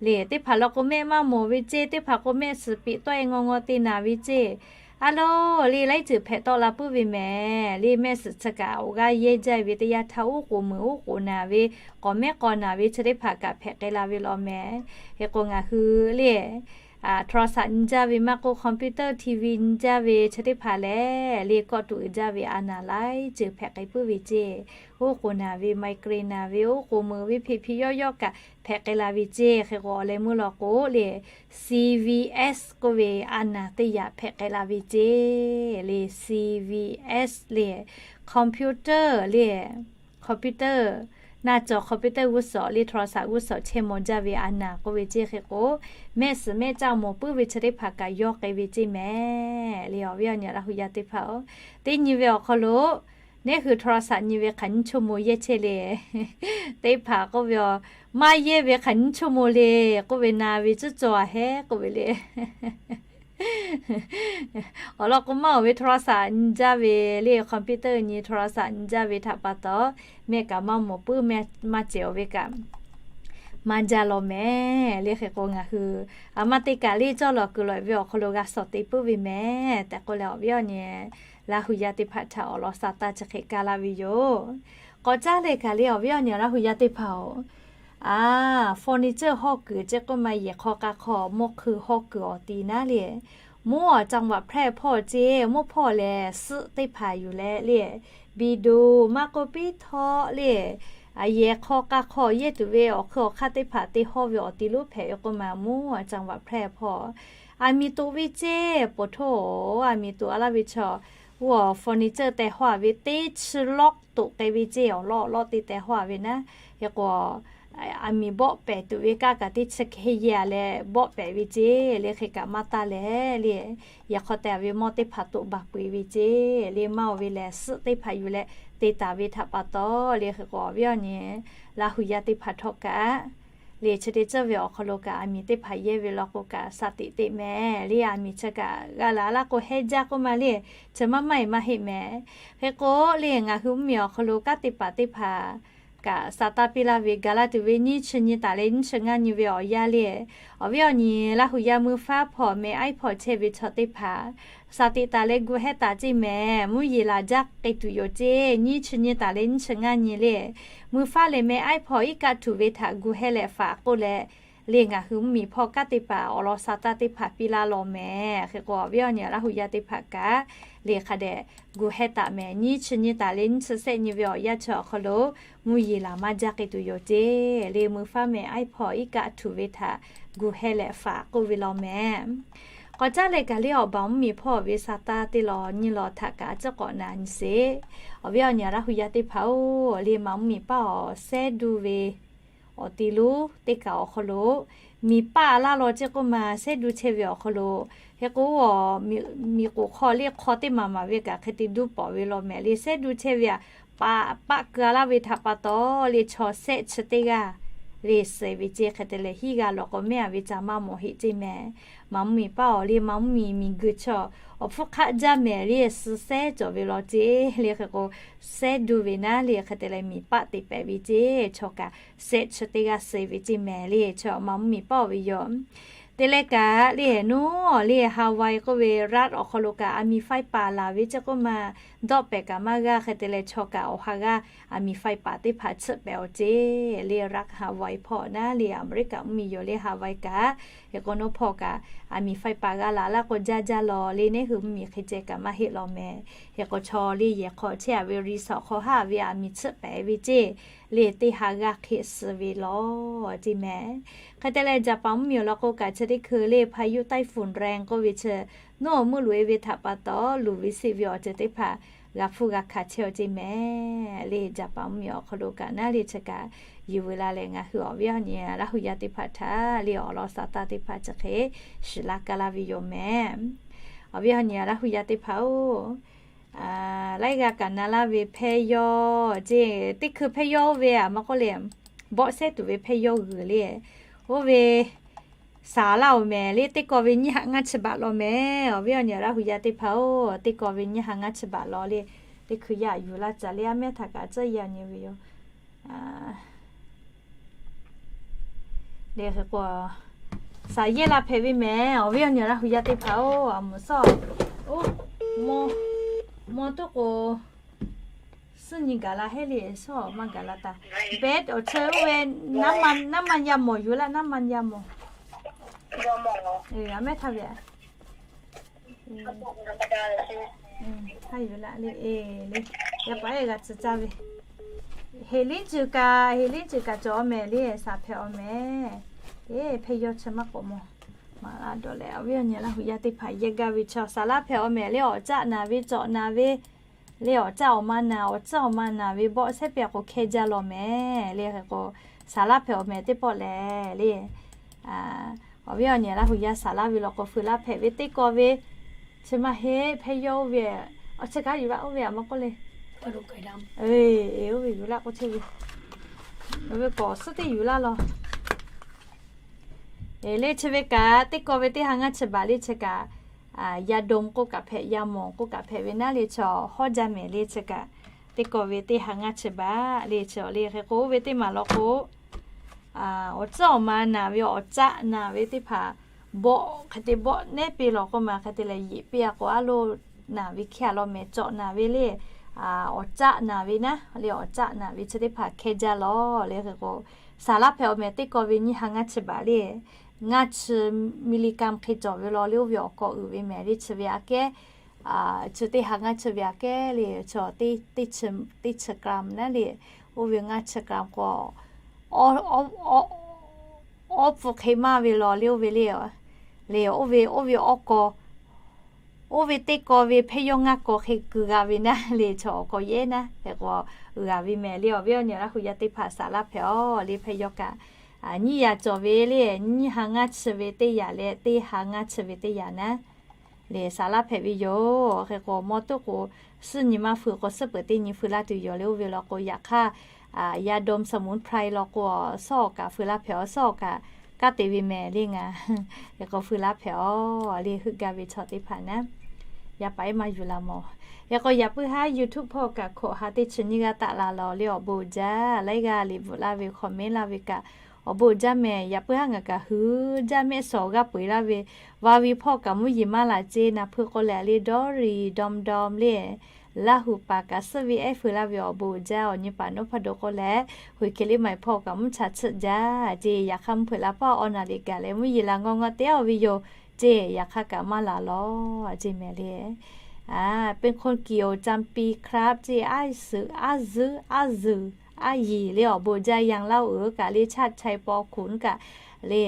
le, teˇ hpaˍ law k'o mehˆ maˇ mawˬ ve ceˇ. Teˇ hpaˍ k'o mehˆ suhˍ peꞈ tawˆ e ngaw ngaw te naˍ ve ceˇ. A lo le, laiˉ ceuˬ hpehꞈ tawˆ la puiˉ ve mehˍ le. Mehˆ suhˍ chi kaꞈ awˬ g'aˇ yehˇ jaˇ ve teˇ yanˇ htaˇ, oˉ k'oˍ meuˍ oˉ k'oˍ naˍ ve, k'awꞈ mehˉ k'awꞈ naˍ ve chi teˇ hpaˍ kaꞈ hpehꞈ k'ai la ve law mehˍ. Hk'e k'o ngaˬ hui le, โทรศัพท์ nyi jaˇ ve maˇ k'oˆ, computer, TV nyi jaˇ ve chi teˇ hpaˍ lehˬ le, kawˆ tuꞈ uiˍ jaˇ ve a naˍ laiˉ ceuˬ hpehꞈ k'ai puiˉ ve ceˇ. Oˉ k'oˍ naˍ ve, migraine naˍ ve, oˉ k'oˍ meuˍ ve, hpeꞈ hpiꞈ yawˇ yawˇ kaꞈ hpehꞈ k'ai la ve ceˇ. Hk'e k'o awˬ leh meuˇ law k'o le, CVS k'oˆ ve a naˍ teˇ yaꞈ hpehꞈ k'ai la ve ceˇ le. CVS le, computer le, computer, naˇ cawˬ computer g'uˇ suhˍ le, โทรศัพท์ g'uˇ suhˍ chehˇ maw jaˇ ve a naˍ k'oˆ ve ceˇ. Hk'e k'o mehˆ suhˍ mehˆ caˇ mawˬ puiˉ ve chi teˇ hpaˍ kaꞈ yawˇ k'ai ve ceˇ mehˍ le. Awˬ viˉ awˬ nyi Laˇ hu yaˇ teˇ hpaˍ-oˬ, teˇ nyi ve awˬ hk'aw lo neˉ hui โทรศัพท์ nyi ve hk'aˬ nyiˇ ชั่วโมง yehˇ chehˇ le. Teˇ hpaˍ k'oˆ ve, maˇ yehˇ ve hk'aˬ nyiˇ ชั่วโมง le k'oˆ ve, na ve cuˉ cawˬ a hehˉ k'oˆ ve le. Awˬ lawn k'o maˇ oˬ ve โทรศัพท์ nyi jaˇ ve le, computer nyi โทรศัพท์ nyi jaˇ ve htaꞈ pa taw, mehˆ kaꞈ maˇ mawˬ puiˉ, maˇ cehˬ oˬ ve kaꞈ maˇ jaˇ law mehˍ le. Hk'e k'o ngaˬ hui a ma te kaꞈ le, cawˇ lawˬ kuiˬ lawˬ ve awˬ hk'aw lo g'a shawˍ te puiˉ ve mehˍ tehꞈ k'oˆ leh, awˬ viˉ awˬ nyi Laˇ hu yaˇ teˇ hpaˍ htaꞈ awˬ lawn sha taˇ chi hk'e kaˇ laˇ ve yoˬ. K'awꞈ caˉ leh kaꞈ le, awˬ viˉ awˬ nyi Laˇ hu yaˇ teˇ hpaˍ-oˬ, a, furniture hawˇ kuiˬ ceˇ k'oˆ ma, yehˬ hk'aw k'a hk'aw mawˇ hkui hawˇ kuiˬ awˬ ti naˉ le, mvuhˇ awˬ จังหวัดแพร่ hpawˇ ceˇ, mvuhˇ hpawˇ lehˬ suhˆ teˇ hpaˍ yuˬ leh le, bido maˇ k'oˆ piˉ htawˆ le, yehˬ hk'aw k'a hk'aw yehˇ tuˬ ve awˬ hkui awˬ hk'aˇ teˇ hpaˍ te hawˇ ve awˬ ti lonˉ hpehꞈ ve k'oˆ ma, mvuhˇ awˬ จังหวัดแพร่ hpawˇ. Aˬ miˍ toꞈ ve ceˇ, poˬ htoˇ, aˬ miˍ toꞈ a laˇ ve chaw, oˇ awˬ furniture teh hawˇ a ve teˇ chi lawˆ toꞈ k'ai ve ceˇ, awˬ lawˆ awˬ lawˆ te teh hawˇ a ve naˉ. Hk'e k'o, aˬ miˍ bawˆ pehˍ tuˬ ve kaˇ kaꞈ teˇ chi hk'e yehˇ a leh bawˆ pehˍ ve ceˇ le. Hk'e kaꞈ maˇ taˇ leh le, yehˬ hk'aw teh a ve mawˇ teˇ hpaˍ toꞈ baˬ peu eˬ ve ceˇ le. Maˇ oˬ ve lehˬ suhˆ teˇ hpaˍ yuˬ leh te taˍ ve htaꞈ pa taw le. Hk'e k'o awˬ viˉ awˬ nyi Laˇ hu yaˇ teˇ hpaˍ htawˇ kaꞈ le, chi te tcuhˇ ve awˬ hk'aw lo kaꞈ aˬ miˍ teˇ hpaˍ yehˇ ve law k'o kaꞈ sha teꞈ teꞈ mehˍ le. Aˬ miˍ chi kaꞈ g'a laˬ laˇ k'o hehˉ jaˇ k'oˆ ma le, chi maˇ maˇ e maˇ heˆ mehˍ. Hk'e k'o le, ngaˬ hui mvuhˇmiˬ awˬ hk'aw lo kanˉ te paˍ teˇ hpaˍ kaꞈ sha taˇ piˇ laˇ ve, gaˬ la tuˬ ve nyiˇ chi nyi taˍ leh nyiˇ chi ngaˇ nyi ve awˬ yanˇ le, awˬ viˉ awˬ nyi Laˇ hu yaˇ muiˇ faˉ hpawˇ meh aiˉ hpawˇ chehˇ ve chaw teˇ hpaˍ sha teꞈ taˍ leh gu hehˇ taˍ ceˇ mehˍ. Mvuhˇ yeˬ laˬ jaˇ k'ai tuˬ yoˬ ceˇ. Nyiˇ chi nyi taˍ leh nyiˇ chi ngaˇ nyi le, muiˇ faˉ leh meh aiˉ hpawˇ iˉ kaˆ htuꞈ ve htaꞈ gu hehˇ leh faꞈ k'oˆ leh le, ngaˬ hui mvuhˇmiˬ hpawˇ kanˉ te paˍ awˬ lawn sha taˇ teˇ hpaˍ piˇ laˇ law mehˍ. Hk'e k'o awˬ viˉ awˬ nyi Laˇ hu yaˇ teˇ hpaˍ kaꞈ le hk'a dehꞈ gu hehˇ taˍ mehˍ. Nyiˇ chi nyi taˍ leh nyiˇ chi sehˆ nyi ve awˬ yanˇ chi awˬ hk'aw lo mvuhˇ yeˬ laˬ maˇ jaˇ k'ai tuˬ yoˬ ceˇ le, muiˇ faˉ meh aiˉ hpawˇ iˉ kaˆ htuꞈ ve htaꞈ gu hehˇ leh faꞈ k'oˆ ve law mehˍ. K'awꞈ caˉ leh kaꞈ le, awˬ baˬ mvuhˇmiˬ hpawˇ ve sha taˇ teˇ law nyi law htaꞈ kaꞈ a ciˉ k'awꞈ na nyi sheˍ. Awˬ viˉ awˬ nyi Laˇ hu yaˇ teˇ hpaˍ-oˬ, le maˍ mvuhˇmiˬ paˇ awˬ sehˉ duˇ ve awˬ ti lonˉ teˇ kaˬ awˬ hk'aw lo miˬ paˆ laˇ law ceˇ k'oˆ ma, sehˉ duˇ chehˇ ve awˬ hk'aw lo. Hk'e k'o, miˬ k'oˍ hk'aw le hk'aw teˇ maˬ maˬ ve kaꞈ hk'e te duˇ pawˍ ve law mehˍ le. Sehˉ duˇ chehˇ ve a, paˆ paˆ keu a laˇ ve htaꞈ pa taw le, chaw sehˆ chi teˇ g'aˇ le suh ve ceˇ. Hk'e te leh hiˉ g'a lawˬ k'o mehˆ a ve ca maˇ mawˬ heˆ ceˇ mehˍ. Maˍ mvuhˇmiˬ paˇ awˬ le maˍ mvuhˇmiˬ miˬ guiˬ chaw awˬ hpfuhˇ hk'aˆ jaˇ mehˍ le, suh sehˉ cawˬ ve law ceˇ. Le hk'e k'o, sehˉ duˇ ve naˉ le hk'e te leh miˬ paˆ te pehˍ ve ceˇ. Chaw kaꞈ sehˆ chi teˇ g'aˇ suh ve ceˇ mehˍ le, chaw maˍ mvuhˇmiˬ paˇ awˬ ve yoˬ. Te leh kaꞈ le, nuˇ le Hawaii k'oˆ ve รัฐ awˬ hk'aw lo kaꞈ aˬ miˍ faiˇ paˍ laˬ ve ceˇ k'oˆ ma, dawˆ pehˍ kaꞈ maˇ g'aˇ. Hk'e te leh chaw kaꞈ awˬ ha g'aˇ aˬ miˍ faiˇ paˍ teˇ hpaˍ tsuhˆ pehˍ awˬ ceˇ. Le รัฐ Hawaii hpawˇ naˉ le Aˍmeˍriˆkaꞈ mvuhˇmiˬ yoˬ le Hawaii kaꞈ. Hk'e k'o, nuˇ hpawˇ kaꞈ aˬ miˍ faiˇ paˍ g'a laˬ laˇ k'o jaˇ jaˇ law le, neˉ hui mvuhˇmiˬ hk'e ceh kaꞈ maˇ heˆ law mehˍ. Hk'e k'o, chaw le yehˬ hk'aw chehˇ a ve resort hk'aw haˉ ve aˬ miˍ tsuhˆ pehˍ ve ceˇ. Le teˇ ha g'aˇ hk'e suh ve law ceˇ mehˍ. Hk'e te leh Jaˍpaˍ mvuhˇmiˬ awˬ lawn k'o kaꞈ chi teˇ hkui le พายุไต้ฝุ่นแรง k'oˆ ve chi, nuˇ awˬ meuˇ loꞈ e ve htaꞈ pa taw luˬ ve siˆ ve awˬ ceuˬ teˇ hpaˍ g'a hpuˇ g'a hkanˍ chehˇ-oˬ ceˇ mehˍ le. Jaˍpaˍ mvuhˇmiˬ awˬ hk'aw lo kaꞈ naˉ le chi kaꞈ yuˬ veu la leh ngaˬ hui awˬ viˉ awˬ nyi Laˇ hu yaˇ teˇ hpaˍ htaꞈ le awˬ lawn saˍ taˇ teˇ hpaˍ chi hk'e shiˍ laˇ kaˇ laˇ ve yoˬ mehˍ. Awˬ viˉ awˬ nyi Laˇ hu yaˇ teˇ hpaˍ-oˬ, laiˉ g'aˇ kaꞈ na laˇ ve hpehˇ yawˇ ceˇ, teˇ hkui hpehˇ yawˇ oˇ ve aꞈ maˇ k'oˆ le, bawˆ sehˉ tuˬ ve hpehˇ yawˇ g'uiˬ le, oˇ ve saˍ laˇ-oˬ mehˍ le. Teˇ kaw ve nyiˇ ha ngaˇ chi baꞈ law mehˍ. Awˬ viˉ awˬ nyi Laˇ hu yaˇ teˇ hpaˍ-oˬ, teˇ kaw ve nyiˇ ha ngaˇ chi baꞈ law le. Teˇ hkui yaˇ yuˬ laˇ ca le, aˉ mehˉ htaꞈ kaꞈ tcuhˉ yaˇ nyi ve yoˬ. Le hk'e k'o, saˍ yehˇ la hpehꞈ ve mehˍ. Awˬ viˉ awˬ nyi Laˇ hu yaˇ teˇ hpaˍ-oˬ, aˬ moˍ sawˉ, oˇ, maw, maw tuˉ k'o, suhˉ nyi gaˬ la heˆ le, sawˉ maˇ gaˬ la taˍ. Bed awˬ cheu oˇ ve, naˉ ma yaˇ mawˬ yuˬ laˇ, naˉ ma yaˇ mawˬ. Aˬ mehˉ htaˇ ve aꞈ, htaˇ yuˬ laˇ le, e le, yaˇ paˍ ehˉ g'a tcuh caˇ ve. Heˍ liˉ ceuˬ kaꞈ, heˍ liˉ ceuˬ kaꞈ cawˬ-aw mehˍ le, saˍ hpehꞈ-aw mehˍ. E, hpehˇ yawˇ chi maˇ k'awꞈ mawˬ. Maˍ laˇ dawˬ leh, awˬ viˉ awˬ nyi Laˇ hu yaˇ teˇ hpaˍ yehˇ gaˇ ve chaw saˍ laˇ hpehꞈ-aw mehˍ le, awˬ caˆ naˍ ve cawˬ naˍ ve le, awˬ caˆ awˬ ma naˍ, awˬ caˆ awˬ ma naˍ ve bawˆ sehˉ piˇ-a k'o hkehˇ jaˇ law mehˍ le. Hk'e k'o, saˍ laˇ hpehꞈ-aw mehˍ teˇ pawˆ lehˬ le. Awˬ viˉ awˬ nyi Laˇ hu yaˇ saˍ laˇ ve law k'o, feu laˇ hpehꞈ ve teˇ kaw ve chi maˇ heˆ, hpehˇ yawˇ oˇ ve, awˬ chi kaꞈ yuˬ laˇ, oˇ ve aꞈ maˇ k'oˆ le. Oˇ ve yuˬ laˇ k'oˆ chehˇ ve, awˬ ve k'awꞈ suhˉ teˇ yuˬ laˇ law. E le chi ve kaꞈ, teˇ kaw ve teˇ ha ngaˇ chi baꞈ le chi kaꞈ, yaˇ dawˇ k'oˆ kaꞈ hpehꞈ, yaˇ mawˬ k'oˆ kaꞈ hpehꞈ ve naˉ le, chaw hawˉ jaˇ mehˍ le chi kaꞈ, teˇ kaw ve teˇ ha ngaˇ chi baꞈ le chi le. Hk'e k'o, oˇ ve teˇ maˬ law k'o, awˬ tcuhˉ awˬ ma naˍ ve, awˬ caˆ naˍ ve teˇ hpaˍ bawˆ hk'e te bawˆ nehˉ piˇ law k'o maˬ hk'e te leh yeꞈ piˇ-a k'o, aˉ lo naˍ ve hkehˇ-a law mehˍ, cawˬ naˍ ve le, awˬ caˆ naˍ ve naˉ le, awˬ caˆ naˍ ve chi teˇ hpaˍ hkehˇ jaˇ law le. Hk'e k'o, saˍ laˇ hpehꞈ-aw mehˍ teˇ kaw ve nyiˇ ha ngaˇ chi baꞈ le, ngaˇ chi milligram hk'e cawˬ ve law le, oˇ ve awˬ kaw uiˍ ve mehˍ le chi ve aꞈ kehˉ, chi teˇ ha ngaˇ chi ve aꞈ kehˉ le, chaw teˇ chi gram naˉ le, oˇ ve ngaˇ chi gram k'o, awˉ pfuhˇ hk'e maˇ ve law le, oˇ ve le, le oˇ ve, oˇ ve awˉ kaw, oˇ ve teˇ kaw ve hpehˇ yawˇ ngaˇ kaw hk'e keu g'a ve naˉ le, chaw awˬ kaw yehˉ naˉ hk'e k'o, g'a ve mehˍ le. Awˬ viˉ awˬ nyi Laˇ hu yaˇ teˇ hpaˍ saˍ laˇ hpehꞈ-aw le, hpehˇ yawˇ kaꞈ nyiˇ yaꞈ cawˬ ve le, nyiˇ ha ngaˇ chi ve teˇ yaꞈ leh teˇ ha ngaˇ chi ve teˇ yaꞈ naˉ le, saˍ laˇ hpehꞈ ve yoˬ. Hk'e k'o, maw tuˉ k'o, suhˉ nyi maˇ feu k'o, suhˉ peuˬ teˇ nyi feu laˇ tuˬ yoˬ le, oˇ ve law k'o, yaꞈ hk'aˇ, yaˇ dawˇ สมุนไพร law k'o, sawˉ awˬ kaꞈ feu laˇ hpehꞈ-aw, sawˉ awˬ kaꞈ kanˉ te ve mehˍ le ngaˬ. Hk'e k'o, feu laˇ hpehꞈ-aw le, heuˆ gaˇ ve chaw teˇ hpaˍ naˉ, yaˇ paˍ ehˉ maˇ yuˬ la mawˬ. Hk'e k'o, yaꞈ puiˉ haˉ YouTube hpawˇ kaꞈ hkawꞈ ha teˇ chi nyiˇ g'aˇ taˆ la law le, awˬ bon jaˇ. Laiˉ g'aˇ liꞈ bvuhꞈ laˇ ve, comment laˇ ve kaꞈ awˬ bon jaˇ mehˍ. Yaꞈ puiˉ haˉ ngaˬ kaꞈ hui jaˇ mehˆ shawˍ g'aˇ peu-eˬ laˇ ve, vaˇ ve hpawˇ kaꞈ mvuhˇ yeˬ maˇ laˬ ceˇ. Naˬ hpui k'o lehˬ le, dawˇ riˍ dawˇ dawˇ le, Laˇ hu paˍ kaꞈ suhˉ ve ehˉ feu laˇ ve awˬ bon jaˇ. Awˬ nyi paˍ nawˉ hpaˇ do k'o lehˬ, hui hkeh liˇ maˬ hpawˇ kaꞈ mvuhˇ cha tsuhˆ jaˇ ceˇ. Yaꞈ hk'aˇ mvuhˇ hpeuꞈ la paˇ awˬ naˬ liꞈ kaꞈ leh mvuhˇ yeˬ la ngawˇ ngawˇ teˇ-aw ve yoˬ ceˇ. Yaꞈ hk'aˇ kaꞈ maˇ laˬ law ceˇ mehˍ le. เป็นคนเกี่ยว จำปี ครับ ceˇ, aˉ zuhꞈ, aˉ zuhꞈ, aˉ zuhꞈ, aˉ yiˍ le, awˬ bon jaˇ. Yang Laˇ uiˍ kaꞈ le, Chaˇ Chai Paw Khun kaꞈ le,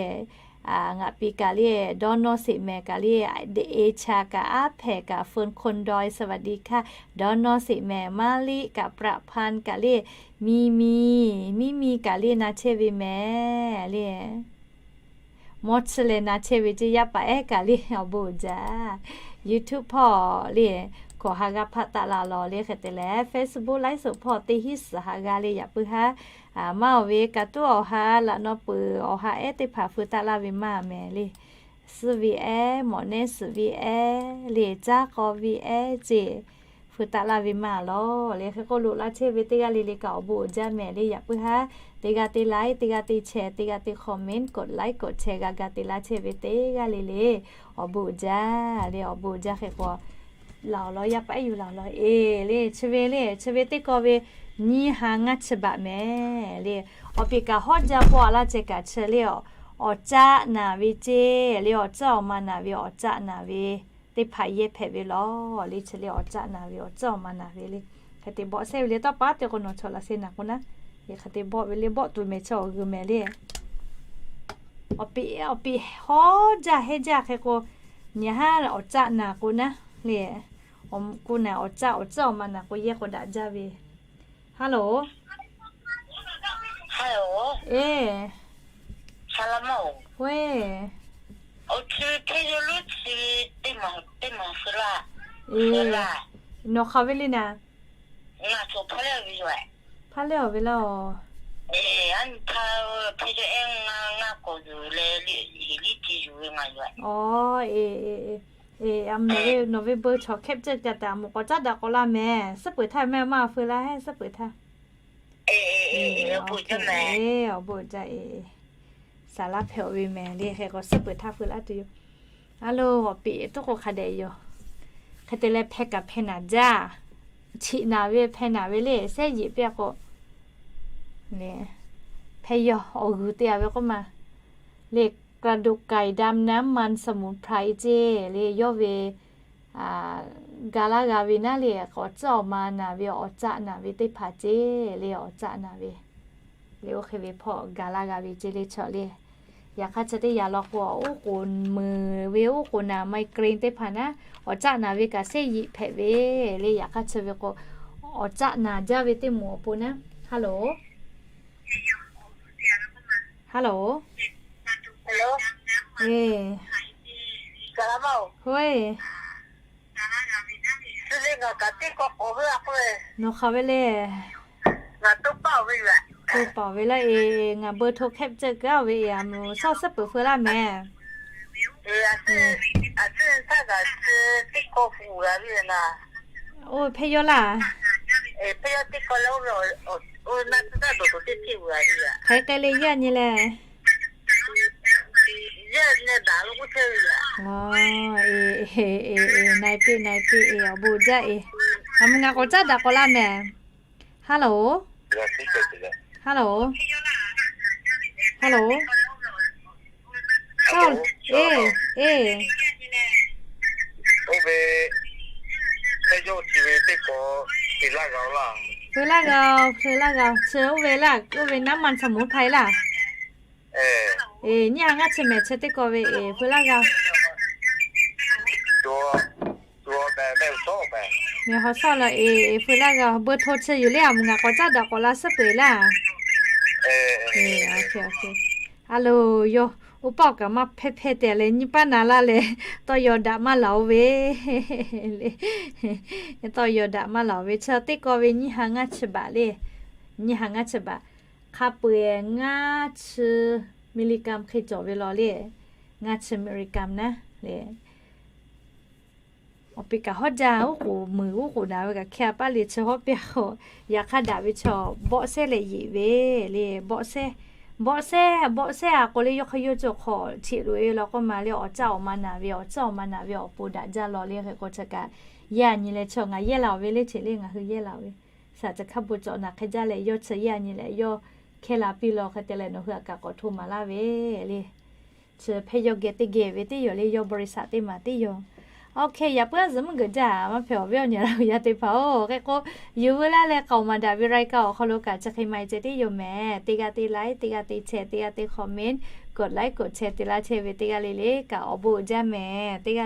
ngaˬ piˍ kaꞈ le, dawˇ nawˇ sheˍ mehˍ kaꞈ le, de e cha kaꞈ, aˉ hpehꞈ kaꞈ, เฟิร์น คนดอย สวัสดีค่ะ, dawˇ nawˇ sheˍ mehˍ, Maˇ liˆ kaꞈ, ประพันธ์ kaꞈ le, Miˇ miˇ, Miˇ miˇ kaꞈ le na chehˇ ve mehˍ le. Mawˇ chi leh na chehˇ ve ceˇ. Yaˇ paˍ ehˉ kaꞈ le awˬ bon uiˍ jaˇ. YouTube hpawˇ le, hkawꞈ ha g'aˇ hpaˆ taˆ la law le. Hk'e te leh Facebook ไลฟ์สด hpawˇ teˇ hinˉ suhˍ ha g'a le. Yaꞈ puiˉ haˉ maˇ awˬ ve kaꞈ tuˉ awˬ ha laꞈ naw peuˬ awˬ ha ehˉ teˇ hpaˍ feu taˆ laˇ ve maˇ mehˍ le. Suhˉ ve ehˉ, mawꞈ nehˉ suhˍ ve ehˉ le, caˇ k'aw ve ehˉ ceˇ, feu taˆ laˇ ve maˇ law le. Hk'e k'o, loꞈ la chehˇ ve teˇ g'aˇ le le kaꞈ awˬ bon uiˍ jaˇ mehˍ le. Yaꞈ puiˉ haˉ teˇ g'aˇ teˇ like, teˇ g'aˇ teˇ share, teˇ g'aˇ teˇ comment, กดไลค์ กดแชร์ g'a ga te laˇ chehˇ ve teˇ g'aˇ le le, awˬ bon uiˍ jaˇ le. Awˬ bon uiˍ jaˇ. Hk'e k'o, laˬ awˬ lawn yaˇ paˍ ehˉ yuˬ laˬ awˬ lawn e le, chi ve le, chi ve teˇ kaw ve nyiˇ ha ngaˇ chi baꞈ mehˍ le. Awˬ peꞈ kaꞈ hawˉ jaˇ paw a laˇ ceh kaꞈ chi le, awˬ caˆ naˍ ve ceˇ le, awˬ caˆ awˬ ma naˍ ve, awˬ caˆ naˍ ve teˇ hpaˍ yehˇ hpehꞈ ve law le. Chi le awˬ caˆ naˍ ve, awˬ caˆ awˬ ma naˍ ve le. Hk'e te bawˆ sehˉ ve le, tawˇ paˉ te k'o nawˬ chaw laˬ sehˉ naˍ k'o naˉ, hk'e te bawˆ ve le, bawˆ tuˬ mehˍ chi awˬ g'uiˬ mehˍ le. Awˬ peꞈ, awˬ peꞈ hawˉ jaˇ hehˉ jaˇ hk'e k'o, nyi haˉ awˬ caˆ naˍ k'o naˉ le, K'o naˍ awˬ caˆ awˬ caˆ awˬ ma naˍ k'o yehˇ k'o daꞈ jaˇ ve. Hello. Hello. Eˬ. Saˍ laˍ maˇ-oˬ. Oˇ, chi hk'e yaw lo chi teˇ maˬ teˇ maˬ suh laˇ. Eˬ, nawˬ hk'aˬ ve le naˍ. Ngaˬ htaꞈ hpaˇ lehˇ ve yoˬ. Hpaˇ lehˇ ve laˇ-oˬ. Eˬ, a nyi htaˇ hk'e yaw ehˉ ngaˇ ngaˇ k'awꞈ yuˬ leh, liꞈ liꞈ ti yuˬ ve ngaˬ yoˬ. Aˬ, eˬ eˬ eˬ, a, nawˬ ve beu chaw hkehˉ ceuˬ ca taˍ mawˬ k'awꞈ caˉ daꞈ k'awꞈ la mehˍ. Suhˉ peuˬ htaˇ mehˍ maˇ feu laˇ heˆ, suhˉ peuˬ htaˇ. Eˬ, awˬ bon jaˇ eˬ. Saˍ laˇ hpehꞈ-oˬ ve mehˍ le, hk'e k'o suhˉ peuˬ htaˇ feu laˇ tuˬ yoˬ. A lo, awˬ peꞈ tuˉ k'o hk'a dehꞈ yoˬ. Hk'e te leh hpeh kaꞈ hpeh naˍ jaˇ. Chiꞈ naˍ ve hpeh naˍ ve le, shehˉ yiꞈ piˇ k'o le, hpeh yawˇ awˬ g'uiˬ te-a ve k'oˆ ma le, กระดูกไก่ดำ น้ำมันสมุนไพร ceˇ le, yawˇ ve ga laˇ g'a ve naˉ le, awˬ caˆ awˬ ma naˍ ve, awˬ caˆ naˍ ve teˇ hpaˍ ceˇ le, awˬ caˆ naˍ ve le, oˇ hk'e ve hpawˇ ga laˇ g'a ve ceˇ le chaw le. Yaꞈ hk'aˇ chi teˇ yanˇ law k'o, oˉ k'oˍ muiˬ ve oˉ k'oˍ naˍ migraine teˇ hpaˍ naˉ, awˬ caˆ naˍ ve kaꞈ shehˉ yiꞈ hpehꞈ ve le. Yaꞈ hk'aˇ chi ve k'o, awˬ caˆ naˍ jaˇ ve teˇ moˍ awˬ pon naˉ. Hello. Hello. Eˬ. Hoˉ-e. Nawˬ hk'aˬ ve le. To paˍ ve laˇ eˬ, ngaˬ beu hto hkehˉ ceuˬ keu-a ve eˬ, a moˍ shaw suhˉ peuˬ feu laˇ mehˍ. Oˇ, hpehˇ yawˇ laˇ. Hk'aˬ hk'e le yaˇ nyi leh. Eˬ, eˬ, eˬ, na-e piˇ, na-e piˇ eˬ, awˬ bon jaˇ eˬ. A moˍ ngaˬ k'awꞈ caˉ daꞈ k'awꞈ laˇ mehˍ. Hello. Hello. Hello. Eˬ, eˬ. Oˇ ve, hpehˇ yawˇ chi ve teˇ k'awꞈ, hpeu laˇ g'a-oˬ laˇ. Hpeu laˇ g'a-oˬ, hpeu laˇ g'a-oˬ. Chi oˇ ve laˇ, oˇ ve น้ำมันสมุนไพร laˇ. Eˬ, nyiˇ ha ngaˇ chi mehˍ chi teˇ k'awꞈ ve eˬ, hpeu laˇ g'a-oˬ. Mehˍ hawˬ shawˆ la eˬ, hpeu laˇ g'a-oˬ. Beu hto chi yoˬ le, a moˍ ngaˬ k'awꞈ caˉ daꞈ k'awꞈ la suhˉ peuˬ laˇ. A loˬ, yawˇ oˇ paˆ kaꞈ maˇ hpehˇ hpehˇ te leh nyi paˇ na laˇ leh, tawˇ yaw daꞈ maˇ laˬ-oˬ ve le. Tawˇ yaw daꞈ maˇ laˬ-oˬ ve chi teˇ k'awꞈ ve nyiˇ ha ngaˇ chi baꞈ le. Nyiˇ ha ngaˇ chi baꞈ. Hk'a peu-eˬ ngaˇ chi milligram hk'e cawˬ ve law le. Ngaˇ chi milligram naˉ le. Awˬ peꞈ kaꞈ hawˉ jaˇ, oˉ k'oˍ muiˬ oˉ k'oˍ daꞈ ve kaꞈ hkeh-a paˇ le chi hawˉ piˇ-a k'o, yaꞈ hk'aˇ daꞈ ve chaw bawˆ sehˉ leh yeˬ ve le. Bawˆ sehˉ, bawˆ sehˉ, bawˆ sehˉ-a k'o le, yawˇ hk'aˇ yawˇ cawˬ hk'awꞈ cheꞈ loꞈ-e ve law k'oˆ ma le, awˬ caˆ awˬ ma naˍ ve, awˬ caˆ awˬ ma naˍ ve awˬ pon daꞈ jaˇ law le. Hk'e k'o chi kaꞈ yaˇ nyi leh chi ngaˬ yehˇ la-oˬ ve le, cheꞈ le ngaˬ hui yehˇ la-oˬ ve. Saˍ chi hk'a bon cawˬ naˬ hk'e jaˇ leh yawˇ chi yaˇ nyi leh yawˇ hkeh la piˇ law hk'e te leh nawˬ hui aꞈ kaꞈ k'awꞈ hto maˍ laˇ ve le. Chi hpehˇ yawˇ geh teˇ geh ve teˇ yoˬ le, yawˇ บริษัท teˇ maˬ teˇ yoˬ. Oˇ hk'e yaꞈ puiˉ a zuhꞈ mvuhˇ g'uiˬ jaˇ, maˇ hpehꞈ awˬ viˉ awˬ nyi la uˬ yaˇ teˇ hpaˍ-oˬ. Hk'e k'o, yuˬ veu laˇ leh k'aoˍ maˍ daꞈ ve รายการ awˬ hk'aw lo kaꞈ chi hk'e ma-e ceh tiˉ yoˬ mehˍ. Teˇ g'aˇ teˇ like, teˇ g'aˇ teˇ share, teˇ g'aˇ teˇ comment, กดไลค์ กดแชร์ te laˇ chehˇ ve teˇ g'aˇ le le kaꞈ awˬ bon uiˍ jaˇ mehˍ. Teˇ g'aˇ